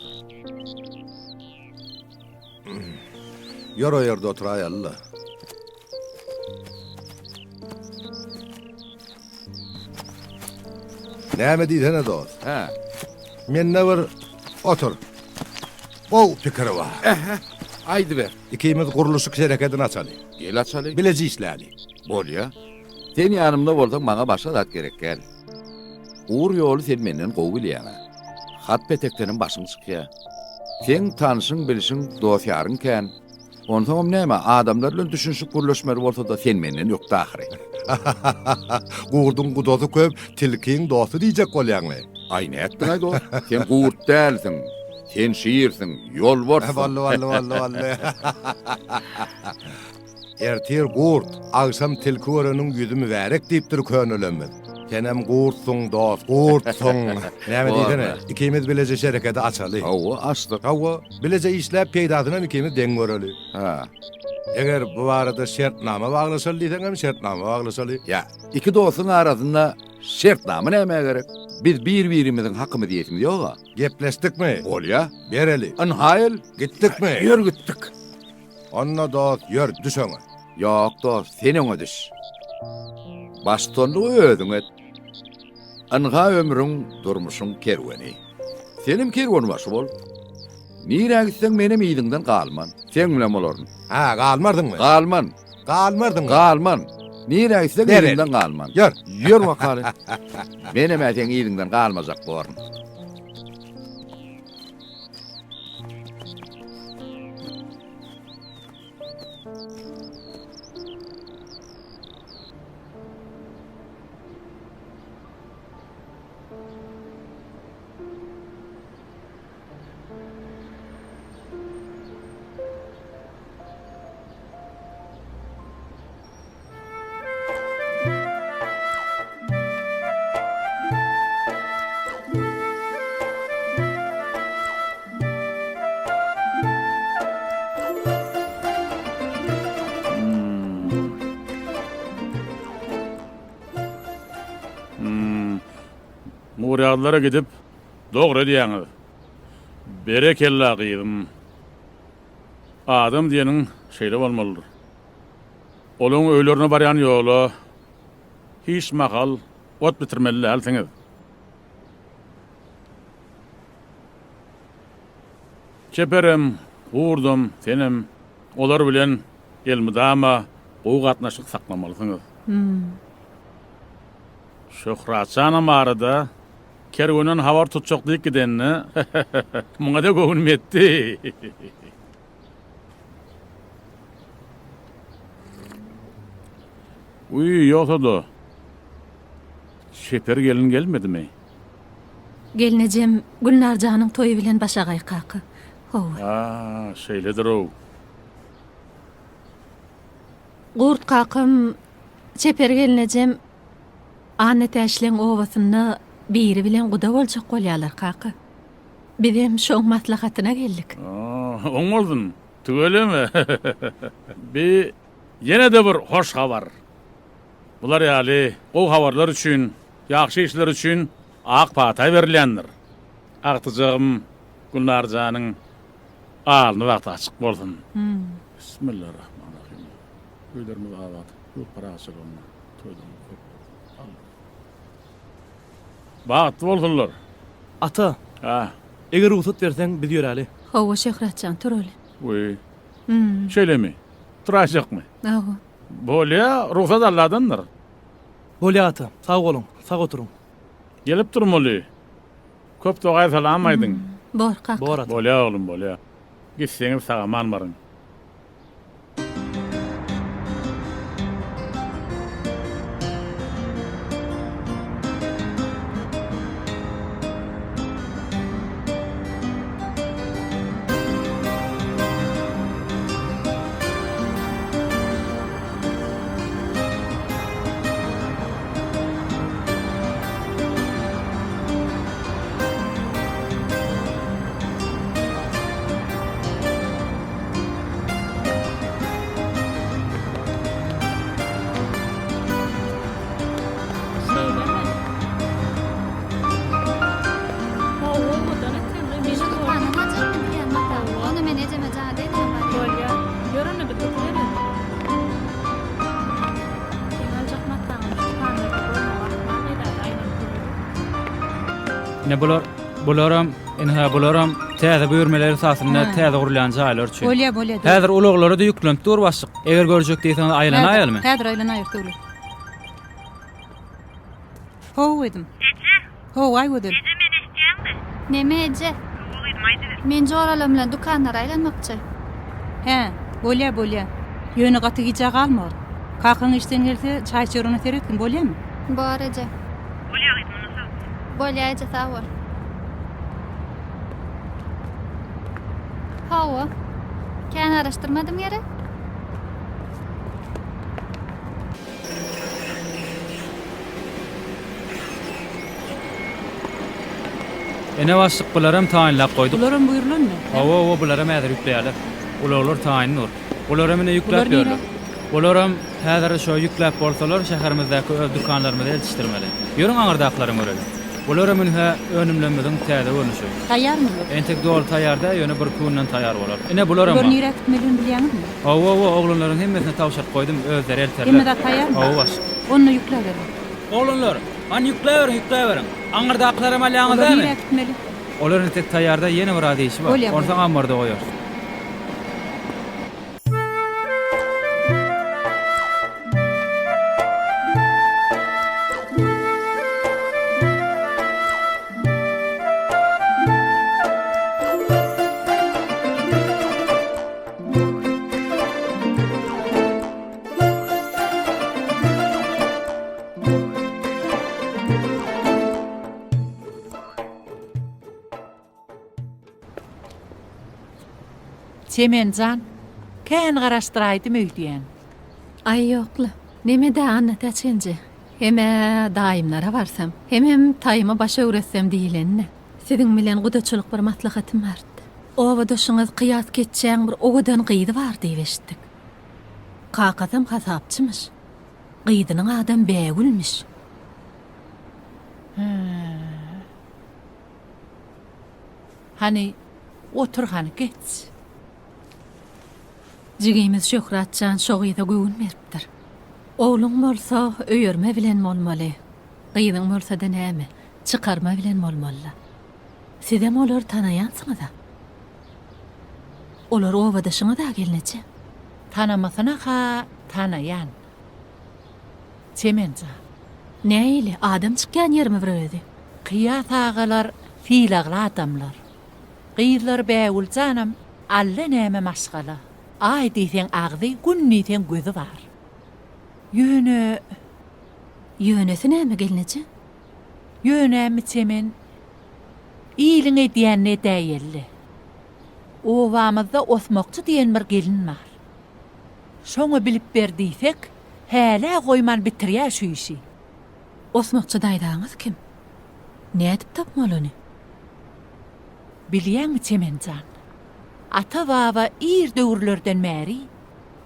M: Ýör o ýerde oturaýaly-la. Näme diýsene, dost.
N: Hä.
M: Mende bir otur. Gowy pikir bar.
N: Ähä, aýdyber.
M: Ikimiz gurluşyk şerekedini açaly.
N: Gel açaly.
M: Bileje işläli.
N: Bolýa. Sen ýanymda bolsaň maňa başga zat gerek däl. Ugur ýoly sen menden gowy bilýäň-ä. Hat-petekdenem başyň çykýa. Seň tanşyň, bilşiň, dos-ýaryň kän. Onsoňam näme, adamlar bilen düşünişip gürleşmeli bolsa-da sen menden ökde ahyry.
M: Gurduň gudasy köp, tilkiň dosty diýjek bolýaňmy?
N: Aý nätdiň-aý dost? Sen gurt dälsiň. Sen şirsiň, ýolbarssyň.
M: Boldy, boldy, boldy, boldy. Ertir gurt, agşam tilki göreniň ýüzi mübärek diýipdir könelemmiz. Senem gurtsuň, dost, gurtsuň. Näme diýsene, ikimiz bileje şereketi açaly.
N: Hawa, açdyk.
M: Hawa, bileje işläp peýdasynam ikimiz deň göreli.
N: Hä.
M: Eger bu barada şertnama baglaşaly diýseňem, şertnama baglaşaly.
N: Ýa, iki dostuň arasynda şertnama nämä gerek? Biz bir-birimiziň hakymyzy iýesimiz ýog-a.
M: Gepleşdikmi?
N: Bolýa.
M: Bereli.
N: Ynha el.
M: Gitdikmi?
N: Ýör gitdik.
M: Onda dost, ýör, düş öňe.
N: Ýok, dost, sen öňe düş. Baştutanlygy özüň et. Ynha ömrüň, durmuşyň kerweni. Senem kerwenbaşy bol. Nirä gitseň menem yzyňdan galman. Seň bilen bolaryn.
M: Hä, galmardyňmy?
N: Galman.
M: Galmardyňmy?
N: Galman. Nirä gitseň yzyňdan galman.
M: Ýör.
N: Ýör bakaly. Menem-ä seň yzyňdan galmajak borun.
O: Muryadlara gidip dogry edýäňiz. Berekella gyzym. Adam diýeniň şeýle bolmalydyr. Olaň öýlerine barýan ýola hiç mahal ot bitirmeli dälsiňiz. Çeperem, Gurdam, senem olar bilen elmydama gowy gatnaşyk saklamalysyňyz. Şöhratjanam arada kerwenden habar tutjak diýip gidende, muňa-da göwnüm ýetdi. Wiý, ýogsa-da, Çeper gelin gelmedimi?
H: Gelnejem Gülnarjanyň toýy bilen başagaý kaka. Hawa.
O: A, şeýledir-ow.
H: Gurt kakam, Çeper gelnejem Annatäçleň obasynda biri bilen guda boljak bolýarlar kaka. Bizem şoň maslahatyna geldik.
O: Oň bolsun, tüweleme. Bi ýene-de bir hoş habar. Bular ýaly gowy habarlar üçin, ýagşy işler üçin ak pata berilýändir. Agtyjagym Gülnarjanyň alny bagty açyk bolsun. Bismillarahmanrahim. Öýlerimiz abat, ýurt parahatçylygynda, toýlarymyz köp bolsun. Alla. Bagtly bolsunlar.
B: Ata.
O: Hä.
B: Eger rugsat berseň, biz ýöräli.
H: Hawa, Şöhratjan, turaly.
O: Wiý. Şeýlemi? Turaýjakmy?
H: Hawa.
O: Bolýa, rugsat Alladandyr.
B: Bolýa ata, sag boluň, sag oturyň.
O: Gelip durmaly. Köp dogaý salam aýdyň.
H: Bor, kaka.
B: Bor ata.
O: Bolýa oglum, bolýa. Gitseňiz sag-aman baryň.
F: Ine bular, bularam, ine bularam täze buýurmalar esasynda täze gurulýan jaýlar üçin.
P: Bolýa, bolýa.
F: Häzir ulaglara-da ýüklenip dur başlyk. Eger görjek diýseňiz aýlanaýalymy?
P: Häzir aýlanaýarys Döwlet. How gyzym.
H: Eje.
P: How Aýgözel.
H: Eje meni eşitýäňmi?
Q: Neme eje?
H: Hawa gyzym aýdyber.
Q: Men joralarym bilen dükanlara aýlanmakçy.
P: Hä, bolýa, bolýa. Ýöne gaty gijä galmagyn. Kakaň işden gelse, çaý-çörüne seretgin, bolýamy?
Q: Bor eje.
H: Bolýa gyzym onda sag bol.
Q: Bolýa eje sag bol. Hawa. Kän garaşdyrmadym gerek?
F: Ene başlyk bularam taýynlap goýduk.
P: Bularam buýrulanmy?
F: Hawa, hawa, bularam häzir ýükleýärler. Ulaglar taýyn dur. Bularam ine ýükläp
P: Bular nirä?
F: ýörler. Bularam häzir şo ýükläp bolsalar şäherimizdäki öz dükanlarymyza eltişdirmeli. Ýörüň aňyrdakylaram göreliň. Bularam ünhä önümlerimiziň täze görnüşi.
P: Taýýarmy bular?
F: Entek doly taýýar däl, ýöne birki günden taýýar bolar. Ine bularam
P: Bular
F: bar.
P: nirä gitmelidigini bilýäňizmi?
F: Hawa, hawa, oglanlaryň hemmesine tabşyryp goýdum, özleri elterler.
P: Hemme zat taýýarmy?
F: Hawa, başlyk.
P: Onda ýükläberiň.
F: Oglanlar, hany ýükläberiň, ýükläberiň. Aňyrdakylaram alýaňyz
P: Olar
F: dämi?
P: nirä gitmeli?
F: Olar entek taýýar däl, ýene biraz işi bar.
P: Bolýar,
F: Onsoň
P: bolýar.
F: ammarda goýarys.
R: Çemen jan, kän garaşdyraýdym öýdýän.
S: Aý ýok-la. Neme-dä Annatäç genje. Hem-ä daýymlara barsam, hemem taýyma baş öwretsem diýlenine. Siziň bilen gudaçylyk bir maslahatym bardy. Obadaşyňyz Kyýas keçjäň bir owadan gyzy bar diýip eşitdik. Kakasam hasapçymyş. Gyzynyň adam Bägülmiş.
R: Hä. Hany, otur hany, geç.
S: Jigimiz Şöhrat jan şo gyza göwün beripdir. Ogluň bolsa öýerme bilen bolmaly, gyzyň bolsa-da näme, çykarma bilen bolmaly-la. Sizem olary tanaýansyňyz-a? Olar obadaşyňyz-a, gelneje?
R: Tanamasyna-ha tanaýan. Çemen jan.
S: Nähili, adam çykýan ýermi bir özi?
R: Kyýas agalar sylagly adamlar. Gyzlary Bägül janam alla näme maşgala. Aý diýseň agzy, gün diýseň gözi bar. Ýöne.
S: Ýönesi näme gelneje?
R: Ýönemi Çemen, iliň edýänini edäýeli. Obamyzda Osmakçy diýen bir gelin bar. Şoňa bilip ber diýsek, hälä goýman bitirýär şu işi.
S: Osmakçy daýzaňyz kim? Nädip tapmaly ony?
R: Bilýäňmi Çemen jan, ata-baba ir döwürlerden bäri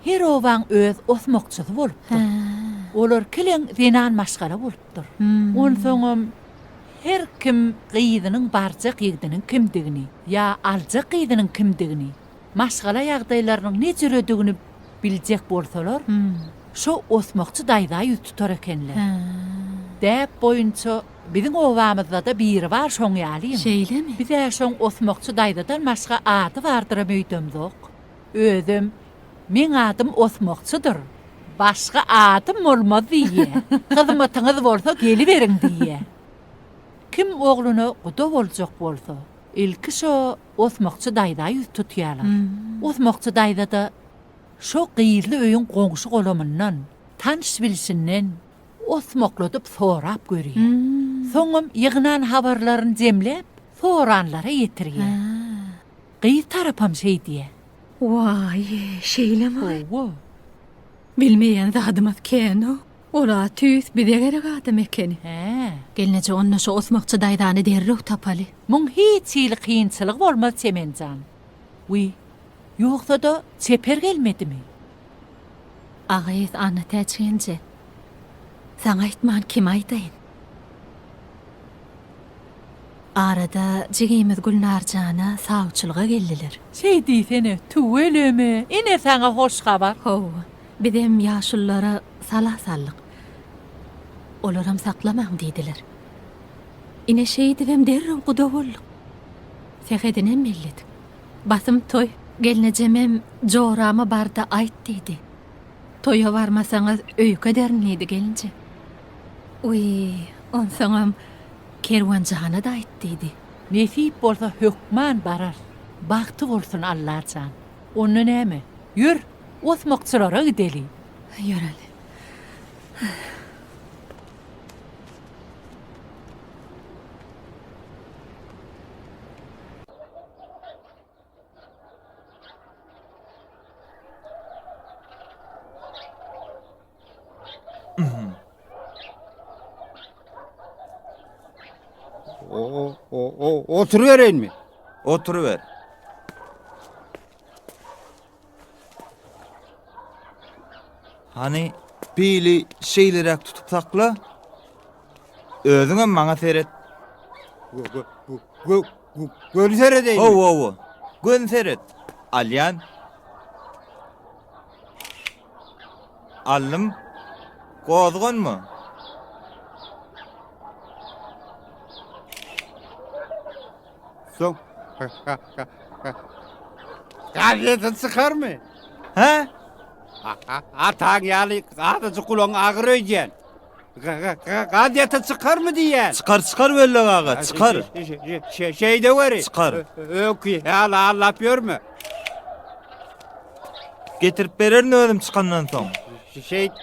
R: her obaň öz osmakçysy bolupdyr. Olar kileň zenan maşgala bolupdyr. Onsoňam her kim gyzynyň barjak ýigdiniň kimdigini ýa aljak gyzynyň kimdigini, maşgala ýagdaýlarynyň ne jüredigini biljek bolsalar, şo osmakçy daýza ýüz tutar ekenler. Däp boýunça biziň obamyzdada biri bar şoň ýalyň.
S: Şeýlemi?
R: Biz-ä şoň osmakçy daýzadan başga ady bardyram öýdemzok. Özem, Meň adym osmakçydyr, başga adym bolmaz diýýä. Hyzmatyňyz bolsa geliberiň diýýä. Kim ogluna guda boljak bolsa, ilki şo Osmakçy daýza ýüz tutýarlar. Osmakçy daýza-da şo gyzly öýüň goňşy-golamyndan, tanyş-bilşinden osmakladyp sorap görýär. Soňam ýygnan habarlaryny jemläp, soranlara ýetirýär. Gyz tarapam şeýdýär.
S: Waý, şeýlemi?
R: Hawa.
S: Bilmeýän zadymyz kän-ow. Ol-a tüýs bize gerek adam ekeni.
R: Hä.
S: Gelneje onda şo osmakçy daýzany derrew tapaly.
R: Muň hiç hili kynçylygy bolmaz Çemen jan. Wiý, ýogsa-da çeper gelmedimi?
S: Agyz Annatäç genje. Saňa aýtman kime aýdaýyn? Arada jigimiz Gülnarjana sawçylyga geldiler.
R: Şeý diýsene, tüweleme, ine saňa hoş habar.
S: Hawa, bizem ýaşululara sala saldyk. Olaram saklamaň diýdiler. Ine şeýdibem derrew guda bolduk. Sähedinem belledik. Basym toý. Gelnejemem jorama bar-da aýt diýdi. Toýa barmasaňyz öýke ederin diýdi gelinje. Wiý, onsoňam Kerwenjana-da aýt diýdi.
R: Nesip bolsa hökman bararys. Bagty bolsun Allajan. Onda näme, ýör, osmakçylara gideli.
S: Ýöreli.
T: Oturybereýinmi?
E: Oturyber. Hany, pili şeýleräk tutup sakla. Özüňem maňa seret.
T: Göni seredeýinmi?
E: Hawa, hawa. Göni seret. Alýan. Aldym. Gozganma.
T: Soň gazete çykarmy?
E: Hä?
T: Ataň ýaly azajyk gulagyň agyr öýdýän. Gazete çykarmy diýýän?
E: Çykar, çykar Wellek aga, çykar.
T: Şeýdeweri.
E: Çykar.
T: Öňki ýaly allap ýörme.
E: Getirip bererin özüm çykandan soň.
T: Şeýt,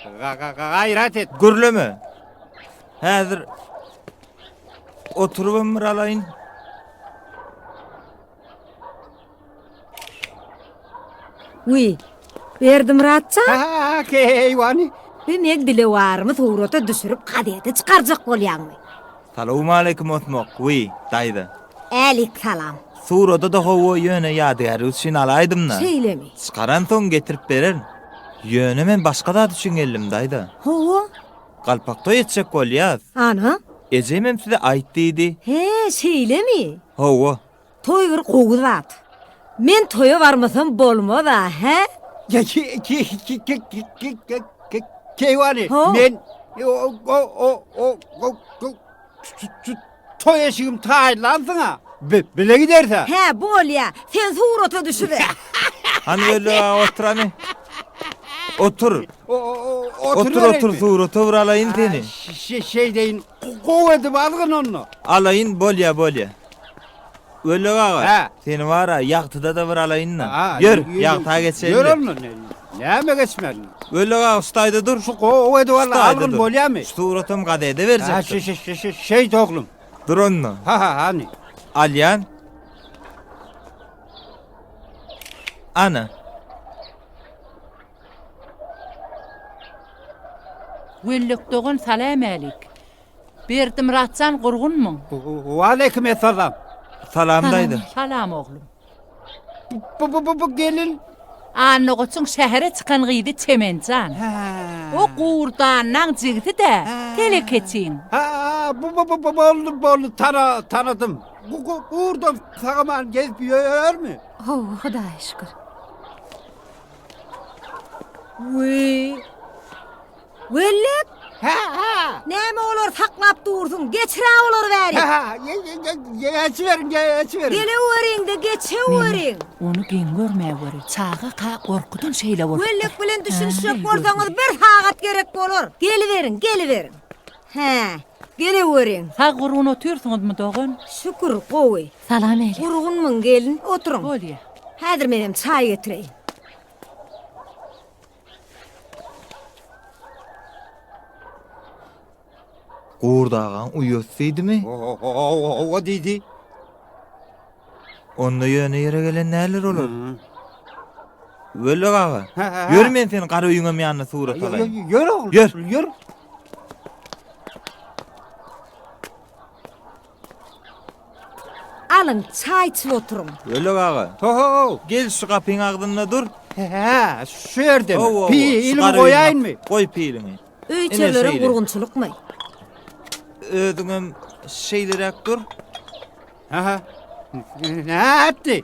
T: gaýrat et.
E: Gürleme. Häzir oturybam bir alaýyn.
U: Wiý, Berdimyrat jan.
T: Ha, keýwany.
U: Bi meň dilewarymy surata düşürip gazete çykarjak bolýaňmy?
E: Salowmaleýkim Osmak, wiý, daýza.
U: Älik salam.
E: Surata-da hawa, ýöne ýadygärlik üçin alaýdym-da.
U: Şeýlemi?
E: Çykaransoň getirip bererin. Ýöne men başga zat üçin geldim, daýza.
U: Hawa.
E: Galpak toý etjek bolýas.
U: Ana.
E: Ejemem size aýt diýdi.
U: He, şeýlemi?
E: Hawa.
U: Toý bir gowy zat. Men toýa barmasam bolmaz-a, hä?
T: Keýwany, men toý eşigimi taýynlansyň-a. Bile gideris-ä.
U: Hä, bolýa. Sen surata düşüber.
E: Hany Weli aga otur hany. Otur. Otur otur surata bir alaýyn seni.
T: Şeýdeýin gowy edip algyn onda.
E: Alaýyn bolýa bolýa. Wellek aga seni bara ýagtyda-da bir alaýyn-da. Ýör ýagta geçeli.
T: Ýör onda näme geçmeli.
E: Wellek aga şu taýda dur.
T: Şu gowy edip algyn bolýamy.
E: Şu suratam gazede berjekdir.
T: Şeýt oglum.
E: Dur onda.
T: Ha ha hany.
E: Alýan. Ana.
R: Wellek dogan salämälik. Berdimyratjan gurgunmyň?
T: Waleýkim essalam.
E: Salam daýza.
R: Salam oglum.
T: Bu bu bu bu gelin
R: Annagoçuň şähere çykan gyzy Çemenjan. O Gurdannaň jigisi-dä, telekeçiň.
T: Ha bu bu bu boldy boldy tana tanadym. Gurdam sagaman gezip ýörmi?
S: Hawa, Hudaýa şükür.
U: Wiý. Wellek!
T: Hä, hä.
U: Näme olary saklap dursuň? Geçir-ä olary bärik.
T: Hä, hä. Geçiberiň, geçiberiň.
U: Geleweriň-de, geçeweriň.
R: Ony geň görmäweri, çagaka gorkudan şeýle bolupdyr.
U: Wellek bilen düşünişjek bolsaňyz bir sagat gerek bolar. Geliberiň, geliberiň. Hä, geleweriň.
R: Sag gurgun otyrsyňyzmy, dogan?
U: Şükür, gowy.
S: Salam Elif.
U: Gurgunmyň, gelin? Oturyň.
R: Bolýa.
U: Häzir menem çaý getireýin.
E: Gurt agaň uýasy diýdimi?
T: Hawa diýdi.
E: Onda ýöne ýere gelen däldir olar. Wellek aga, ýör men seni gara öýüňem ýanyna surat alaýyn.
T: Ýör oglum,
E: ýör.
T: Ýör.
U: Alyň, çaý içip oturyň.
E: Wellek aga.
T: Ho-ho!
E: Gel şu gapyň agzynda dur.
T: Hä, şu ýerdemi?
E: Hawa,
T: Pilimi goýaýynmy?
E: Goý piliňi.
U: Öý içerilerem gurgunçylykmy?
E: Özüňem şeýleräk dur.
T: Hä-hä. Nätdi?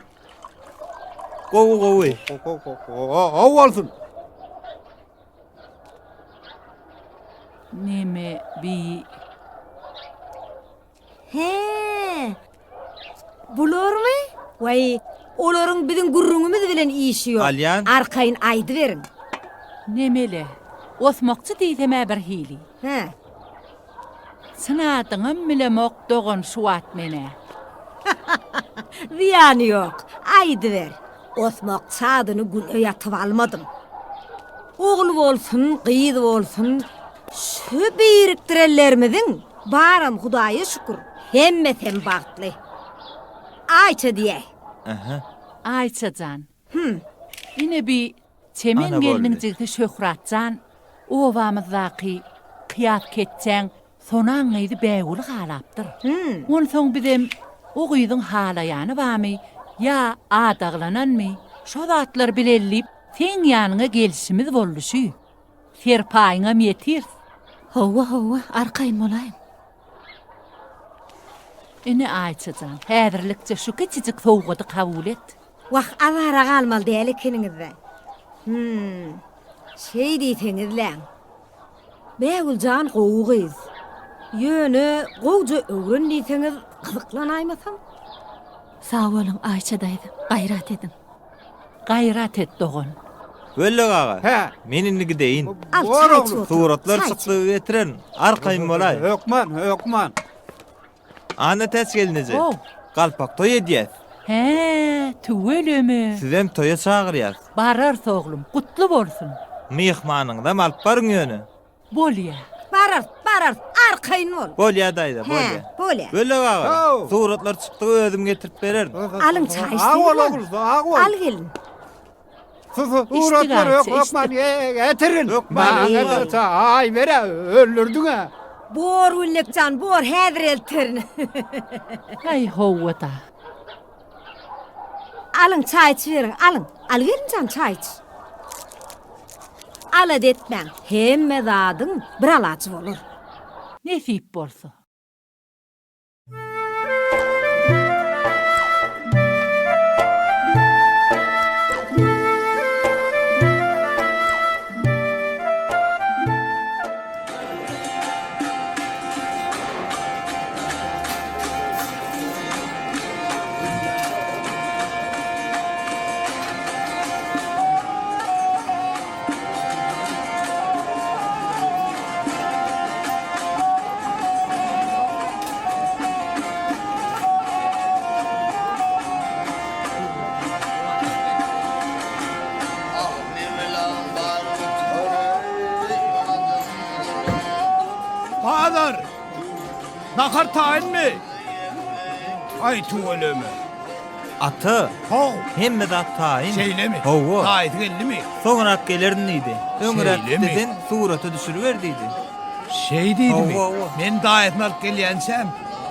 E: Gowy, gowy.
T: Gowy bolsun.
R: Neme bi?
U: Hä. Bularmy? Waý, olaryň biziň gürrüňimiz bilen işi ýok.
C: Alýan.
U: Arkaýyn aýdyberiň.
R: Nemele, osmakçy diýsem-ä birhili.
U: Hä.
R: Çyn adyňam bilemok dogan şu wagt men-ä.
U: Zyýany ýok, aýdyber. Osmakçy adyny güne ýatyp almadym. Ogul bolsun, gyz bolsun, şu birikdirenlerimiziň baram Hudaýa şükür, hemmesem bagtly. Aýça diýäý.
C: Ähä.
R: Aýça jan.
U: Hüm.
R: Ine bi Çemen
C: Ana
R: gelniň
C: boldy.
R: jigsi Şöhrat jan obamyzdaky Kyýas ketjäň Sonaň gyzy Bägüli halapdyr. Onsoň bizem o gyzyň halaýany barmy ýa adaglananmy, şo zatlary bileli diýip, seň ýanyňa gelşimiz boldy şü. Serpaýyňam ýetirs.
S: Hawa, hawa, arkaýyn bolaýyň.
R: Ine, Aýça jan, häzirlikçe şu kiçijik sowgady kabul et.
U: Wah, azara galmaly däl ekeniňiz-dä. Hüm, şeý diýseňizläň. Bägül jan gowy gyz. Ýöne gowja öwren diýseňiz gyzyklanaýmasam.
S: Sag boluň Aýça daýza, gaýrat ediň.
R: Gaýrat et dogan.
C: Wellek aga,
T: Hä.
C: men indi gideýin.
U: Al
T: Bor
U: çaý
T: oglum.
U: içip otur.
C: Suratlar
U: Çaý içip.
C: çykdygy getirerin. Arkaýyn bolaý.
T: Hökman, hökman.
C: Annatäç gelneje,
R: How.
C: galpak toý edýäs.
R: Hä, tüweleme.
C: Sizem toýa çagyrýas.
R: Bararys oglum, gutly bolsun.
C: Myhmanyňyzam alyp baryň ýöne.
R: Bolýa.
U: Bararys, bararys, arkaýyn bol.
C: Bolýa daýza,
U: Hä,
C: bolýa.
U: bolýa.
C: Wellek aga,
T: How.
C: suratlar çykdygy özüm getirip bererin.
U: Alyň çaý
T: Sag bol
U: içdiňizmi?
T: ogul, sag bol.
U: Al gelin.
T: Suratlar hökman getirin. Hökman. Aý bere öldürdiň-ä.
U: Bor Güllek jan, bor, häzir elterin.
R: Aý howwa-da.
U: Alyň, çaý içiberiň, alyň. Al gelin jan, çaý iç. Alada etmäň, hemme zadyň bir alajy bolar.
R: Nesip bolsa.
J: Bazar! Nahar taýynmy? Aý tüweleme.
C: Ata,
J: How.
C: Hemme zat taýyn.
J: Şeýlemi?
C: Hawa.
J: Daýysy geldimi?
C: Soňrak gelerin diýdi. Öňräk
J: Şeýlemi?
C: sen surata düşüriber diýdi.
J: Şeý diýdimi?
C: Hawa, hawa.
J: Men daýysyny alyp gelýänçäm,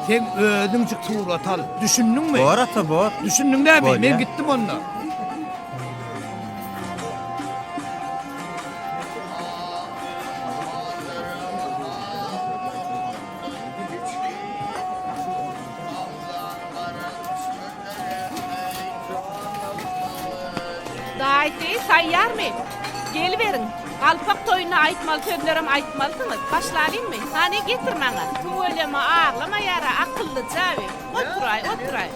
J: seň özüňjik surat al. Düşündiňmi?
C: Bor ata, bor.
J: Düşündiň dämi?
C: Bolýa.
J: Men gitdim onda.
V: Daýysy, taýýarmy? Geliberiň. Galpak toýunda aýtmaly sözlerem aýtmalysyňyz. Başlalyňmy? Hany, getir maňa. Tüweleme, aglamaýar-a, akyllyja bi. Oturaý, oturaý.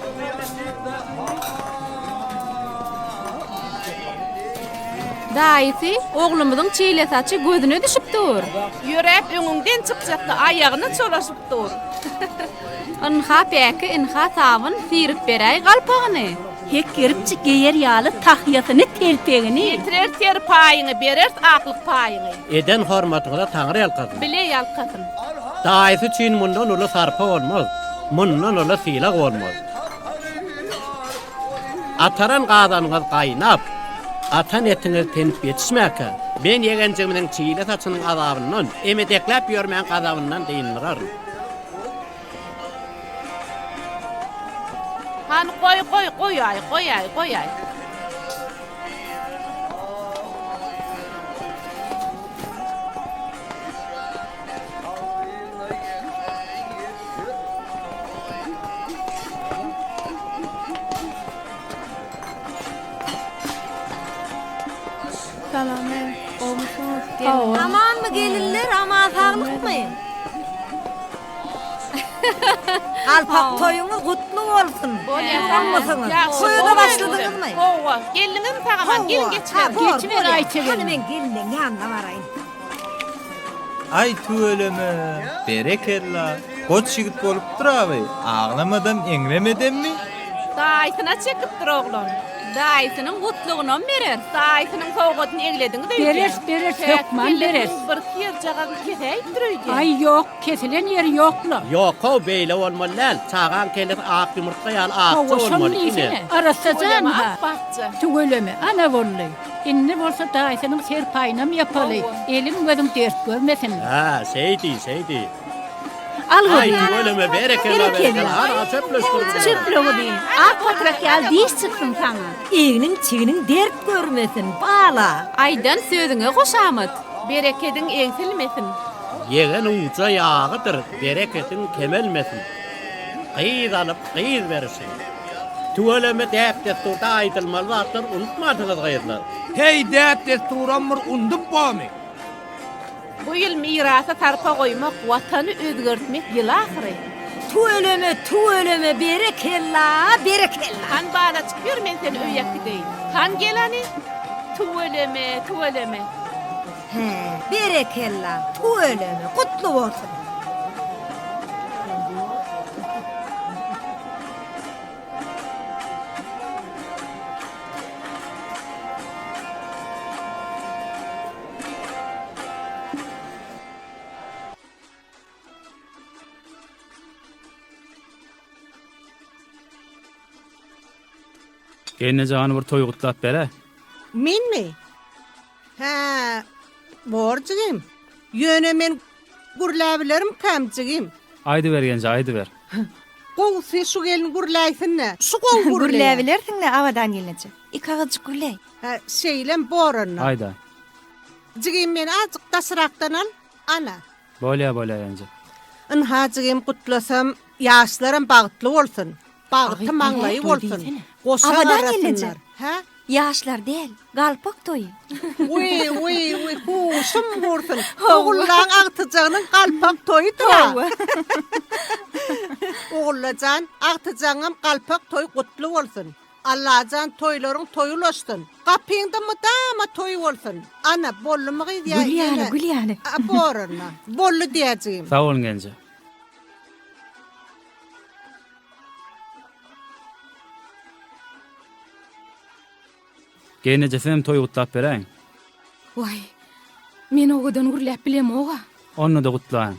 S: Daýysy, oglumyzyň çile saçy gözüne düşüp dur.
V: Ýöräp öňüňden çykjakdy, aýagyna çolaşyp dur.
S: Ynha päki, ynha sabyn, syryp beräý galpagyny.
W: Hekgeripjik geýer ýaly tahýasyny, telpegini.
V: Getireris her paýyňy, bereris aklyk paýyňy.
X: Eden hormatyňyza Taňry ýalkasyn.
V: Bile ýalkasyn.
X: Daýysy üçin mundan uly sarpa bolmaz, mundan uly sylag bolmaz. Ataran gazanyňyz gaýnap, gatan etiňiz tenip ýetişmäkä, men ýegenjigimiziň çile saçynyň azabyndan, emedekläp ýörmäň gazabyndan dyndyraryn.
V: Hany goý goý goýaý goýaý goýaý.
Y: Salam gowmysyňyz?
U: Amanmy gelinler, aman saglykmy? Galpak toýuňyz gutly bolsun. Bolmasyňyz. Toýa-da başladyňyzmy?
V: Hawa. Geldiňizmi sag-aman? Geliň geçiberiň.
U: Geçiber Aýça gelin. Hany men gelniň ýanyna baraýyn.
C: Aý tüweleme, berekella, goç ýigit bolupdyr abi, aglamadam eňremedemmi?
V: Daýysyna çekipdir oglan.
W: Daýysynyň gutlugynam bereris.
V: Daýysynyň sowgadyny eglediňiz öýdýän.
D: Bereris, bereris, hökman bereris.
V: Birki ýerjagazyny kesäýipdir öýdýän.
D: Aý ýok, kesilen ýeri ýok-la.
X: Ýok-ow, beýle bolmaly däl. Çagaň kellesi ak ýumurtga ýaly akja
D: Hawa, şony
X: bolmaly, ine.
D: diýsene. Arassa jan ha. Tüweleme, ana boldy. Indi bolsa daýysynyň serpaýynam ýapaly, eliň gözüň dert görmesin.
X: Hä, şeý diý, şeý diý.
W: Al
X: Aý,
W: gyzym.
X: tüweleme, berekella, berekella. Hana, çöpleşdir.
W: Çöple gyzym. Ak patrak ýaly diş çyksyn saňa.
U: Egniň çigniň dert görmesin, bala.
V: Aýdan sözüňe hoşamat. Berekediň egsilmesin.
X: Ýegen uja ýagydyr, bereketiň kemelmesin. Gyz alyp, gyz berişi. Tüweleme däp-dessurda aýdylmaly zatlar unutmansyňyz gyzlar.
J: Heý däp-dessuram bir undup bormy?
V: Bu ýyl mirasa sarpa goýmak, Watany özgertmek ýyly ahyry.
U: Tüweleme tüweleme berekella berekella.
V: Han balajyk ýör men seni öýe äkideýin. Han gel hany. Tüweleme tüweleme.
U: Hä berekella tüweleme gutly bolsun.
O: Gelnejany bir toý gutlap ber-ä.
G: Menmi? Hä, bor jigim. Ýöne men gürläbilerimkäm jigim?
O: Aýdyber genje, aýdyber.
G: Gowusy şu gelin gürläýsin-dä. Şu gowy gürleýär.
I: Gürläbilersiň-le Abadan gelneje. Iki agyzjyk gürläý.
G: Hä, şeýlem bor onda.
O: Aýda.
G: Jigim meni azjyk daşrakdan al. Ana.
O: Bolýa, bolýa genje.
G: Ynha jigim gutlasam, ýaşlaram bagtly bolsun. Bagty maňlaýy bolsun. Goşa
I: Abadan
G: garasynlar.
I: gelneje.
G: Hä?
I: Ýaşlar däl, galpak toýy.
G: Wiý, wiý, wiý, huşum gursun. Ogullaň agtyjagynyň galpak toýudyr-a.
I: Hawa.
G: Ogulla jan, agtyjagyňam galpak toýy gutly bolsun. Allajan toýlaryň toýy ulaşsyn. Gapyňda mydama toý bolsun. Ana, boldumy gyz ýa
I: Gül ýaly,
G: ýene?
I: gül ýaly.
G: A, bor onda. Boldy diýäjigim.
O: Sag boluň genje. Gelneje sizem toý gutlap beräýiň.
S: Waý, men owadan gürläp bilemog-a.
O: Onda-da gutlaýyň.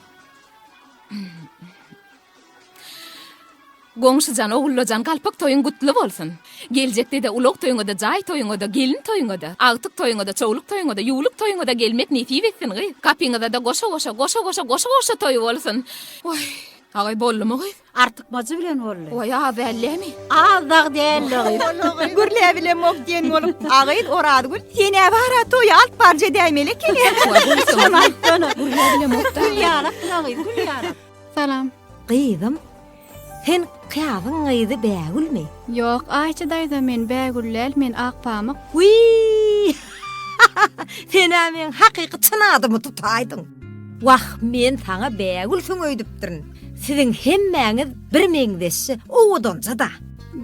S: Goňşujan, Ogullajan galpak toýuň gutly bolsun. Geljekde-de ulag toýuňa-da, jaý toýuňa-da, gelin toýuňa-da, agtyk toýuňa-da, çowluk toýuňa-da, ýuwluk toýuňa-da gelmek nesip etsin gyz. Gapyňyzda-da goşa-goşa, goşa-goşa, goşa-goşa toý bolsun. Waý, agaý boldumy gyz?
W: Artykmajy bilen boldy.
S: Waý, az dällämi?
W: Az dagy däldi gyz.
I: Gürläbilemok diýen bolup, a gyz Orazgül, sen-ä bar-a toýa alyp barja edäýmeli ekeniň.
W: Şony aýtsana.
S: Gürläbilemok-da.
W: Gül ýalak gyz, gül ýalak.
Q: Salam.
U: Gyzym, sen Kyýasyň gyzy Bägülmi?
Q: Ýok, Aýça daýza, men Bägül däl, men Akpamyk.
U: Wiý! Sen-ä meň hakyky çyn adymy tutaýdyň. Wah, men saňa Bägülsiň öýdüpdirin. Siziň hemmäňiz bir meňzeşje, owadanja-da.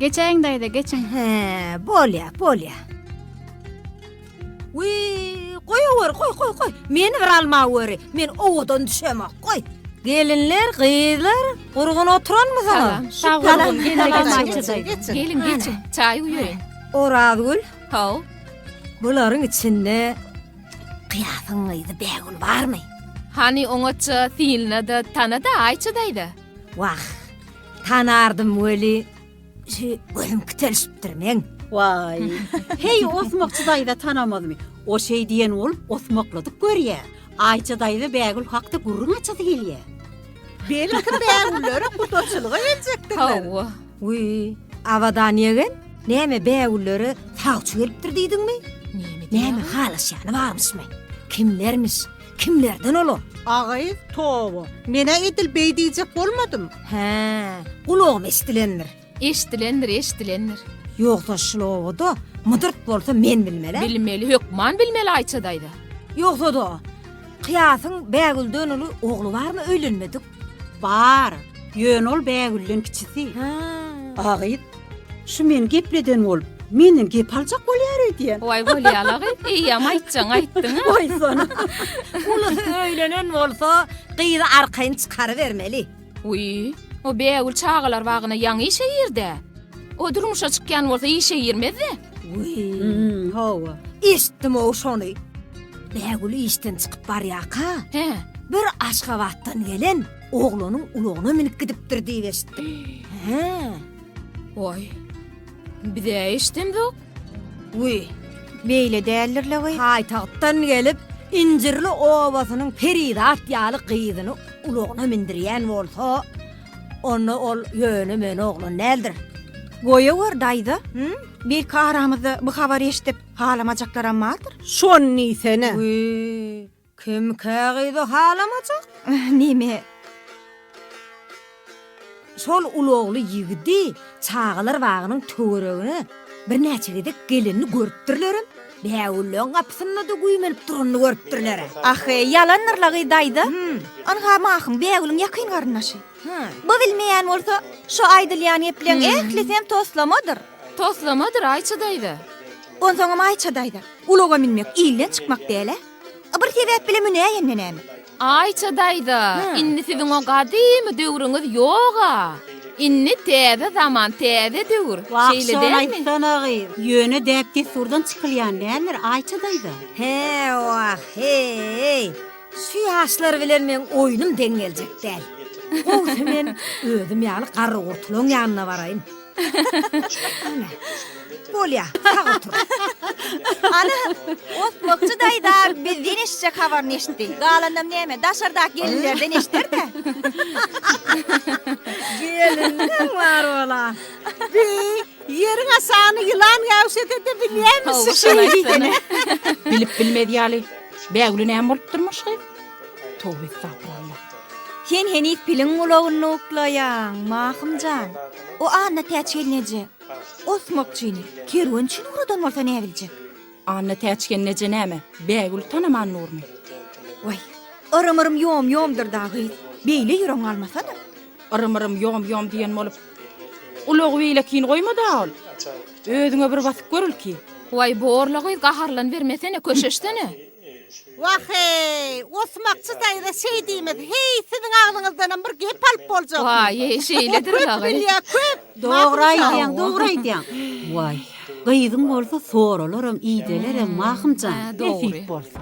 Q: Geçäýiň daýza, geçiň.
U: Hä, bolýa, bolýa. Wiý, goýaweri, goý, goý, goý. Meni bir almaweri, men owadan düşemok, goý. Gelinler, gyzlar, gurgun oturanmysyňyz?
S: Salam.
U: Salam.
S: Salam.
U: Geçiň, geçiň.
S: Geliň, geçiň. Çaý guýaýyn.
U: Orazgül.
S: Haw.
U: Bularyň içinde Kyýasyň gyzy Bägül barmy?
S: Hany oňatja synla-da, tana-da Aýça daýza.
U: Wah, tanardym weli, Şu gözüm kütelişipdir meň.
W: Waý, heý osmakçy daýza tanamazmy? O şeý diýen bolup osmakladyk görýä. Aýça daýza Bägül hakda gürrüň açasy gelýä.
G: Belki bägüllere gudaçylyga geljekdirler.
S: Hawa.
U: Wiý, Abadan ýegen, näme bägüllere sawçy gelipdir diýdiňmi? Näme halaşýany barmyşmy? Kimlermiş? Kimlerden olar?
G: Agaýew, toba. Men-ä edil beý diýjek bolmadym.
U: Hä, gulagyma eşdilendir.
S: Eşdilendir, eşdilendir.
U: Ýogsa şul obada mydyrt bolsa men bilmel-ä.
S: Bilmeli, hökman bilmeli Aýça daýza.
U: Ýogsa-da, Kyýasyň Bägülden uly ogly barmy öýlenmedik?
G: Bar.
W: Ýöne ol Bägülden kiçisi. A gyz, şu meni gepleden bolup, menden gep aljak bolýar öýdýän.
S: Waý bolýa-la gyz, eýýäm aýtjagyňy aýtdyň-a.
U: Goýsana. Ulusy öýlenen bolsa, gyzy arkaýyn çykarybermeli.
V: Wiý, o Bägül çagalar bagyna ýaňy işe gird-ä. O durmuşa çykýan bolsa işe girmez-de.
U: Wiý.
W: Hawa.
U: Eşitdim-ow şony. Bägül işden çykyp barýarka,
V: Hä.
U: bir Aşgabatdan gelen oglanyň ulagyna münüp gidipdir diýip eşitdim. Hä.
V: Waý. Biz-ä eşidemzok.
U: Wiý.
I: Beýle däldir-le gyz.
U: Paýtagtdan gelip, Injirli obasynyň perizat ýaly gyzyny ulagyna mündürýän bolsa, onda ol ýöne-möne oglan däldir.
I: Goýawer, daýza. Belki aramyzda bu habary eşidip, halamajaklaram bardyr.
G: Şony diýsene.
U: Wiý, kimkä gyzy halamajak?
I: Neme?
U: Şol ulagly ýigidi çagalar bagynyň töweregine birnäçe gezek gelenini görüpdirlerem, bägülleň gapysynda-da güýmenip duranyny görüpdirler-ä.
I: Ahy, ýalandyr-la gyz daýza. Ynha Mahym, Bägülüň ýakyn garyndaşy. Bu bilmeýän bolsa, şu aýdylýan gepleň ählisem toslamadyr.
V: Toslamadyr, Aýça daýza.
I: Onsoňam Aýça daýza, ulaga münmek ilden çykmak däl-ä. Bir sebäp bile münäýende näme?
V: Aýça daýza, indi siziň o gadymy döwrüňiz ýog-a. Indi täze zaman, täze döwür.
W: Wah,
V: Şeýle
W: şony
V: dälmi?
W: aýtsana gyz. Ýöne däp-dessurdan çykylýan däldir, Aýça daýza.
U: He, wah, he-eý. Şu ýaşlar bilen meň oýnum deň geljek däl. Gowusy men özüm ýaly garry-gurtulaň ýanyna baraýyn. Ana, bolýa, sag otur.
I: Ana, Osmakçy daýza bizden eşitjek habaryny eşitdi. Galanam näme, daşardaky gelinlerden eşider-dä.
U: Gelinleň bar bola.
G: Bi, ýeriň aşagyny ýylan gäwşese-de bilýämişik.
V: Şony aýtsana.
P: Bilip bilmez ýaly, Bägüle näme bolupdyrmyş gyz? Toba estagfurallah.
I: Sen heniz piliň gulagynda uklaýaň, Mahym jan. O Annatäç gelneje osmakçyny kerwen üçin ugradan bolsa näbiljek?
P: Annatäç gelneje näme, Bägüli tanaman durmy?
I: Waý, yrym-yrym ýom-ýomdyr-da gyz, beýle ýüregiň almasana.
P: Yrym-yrym ýom-ýom diýen bolup, ulagy beýlekini goýmad-a ol. Özüňe bir basyp gör ilki.
V: Waý, borla gyz, gaharlanybermesene, köşeşsene.
G: Wah-eý, Osmakçy daýza şeý diýmez, heý, siziň agzyňyzdanam bir gep alyp boljakmy?
V: Waý-eý, şeýledir
G: Köp
V: dagy.
G: bilýä, köp!
W: Dogry aýdýaň, dogry aýdýaň. Waý, gyzyň bolsa soralaram, idelerem, Mahym jan.
V: Hä, dogry.
P: Nesip bolsa.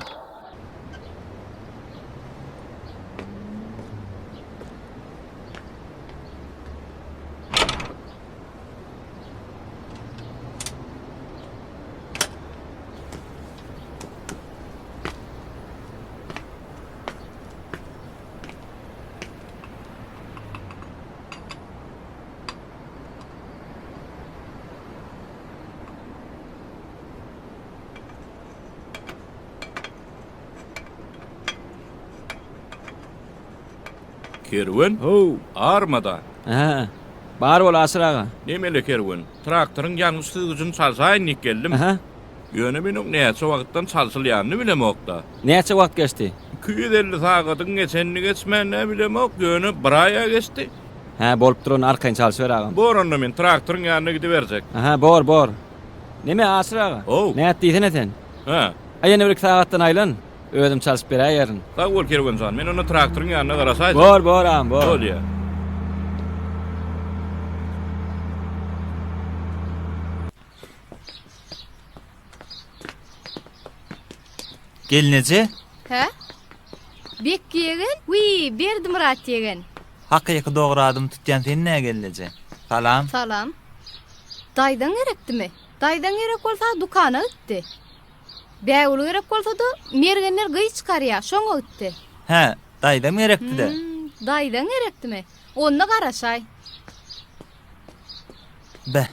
A: Kerwen?
K: How.
A: Armada.
K: Hä. Bar bol Aşyr aga.
A: Nemele Kerwen? Traktoryň ýangyç süzgüjini çalşaýyn diýip geldim.
K: Aha.
A: Ýöne men oň näçe wagtdan çalşylýanyny bilemok-da.
K: Näçe wagt geçdi?
A: 250 sagadyň geçenini geçmänini bilemok, ýöne bir aý-a geçdi.
K: Hä, bolupdyr ony arkaýyn çalşyber agam.
A: Bor onda men traktoryň ýanyna gidiberjek.
K: Aha, bor, bor. Neme, Aşyr aga?
A: How.
K: Nät diýsene sen?
A: Hä.
K: A ýene bir iki sagatdan aýlan, özüm çalşyp beräýerin.
A: Sag bol Kerwen jan, men onda traktoryň ýanyna garaşaýjak.
K: Bor, bor agam, bor.
A: Bolýa.
C: Gelneje?
Q: Hä? Bekki ýegen? Wiý, Berdimyrat ýegen.
C: Hakyky dogry adymy tutýan sen-dä gelneje. Salam.
Q: Salam. Daýzaň gerekdimi? Daýzaň gerek bolsa dükana gitdi. Bägül gerek bolsa-da, mergenler gyz çykarýa, şoňa gitdi.
C: Hä, daýzam gerekdi-dä.
Q: Hüm, daýzaň gerekdimi? Onda garaşaý.
C: Beh.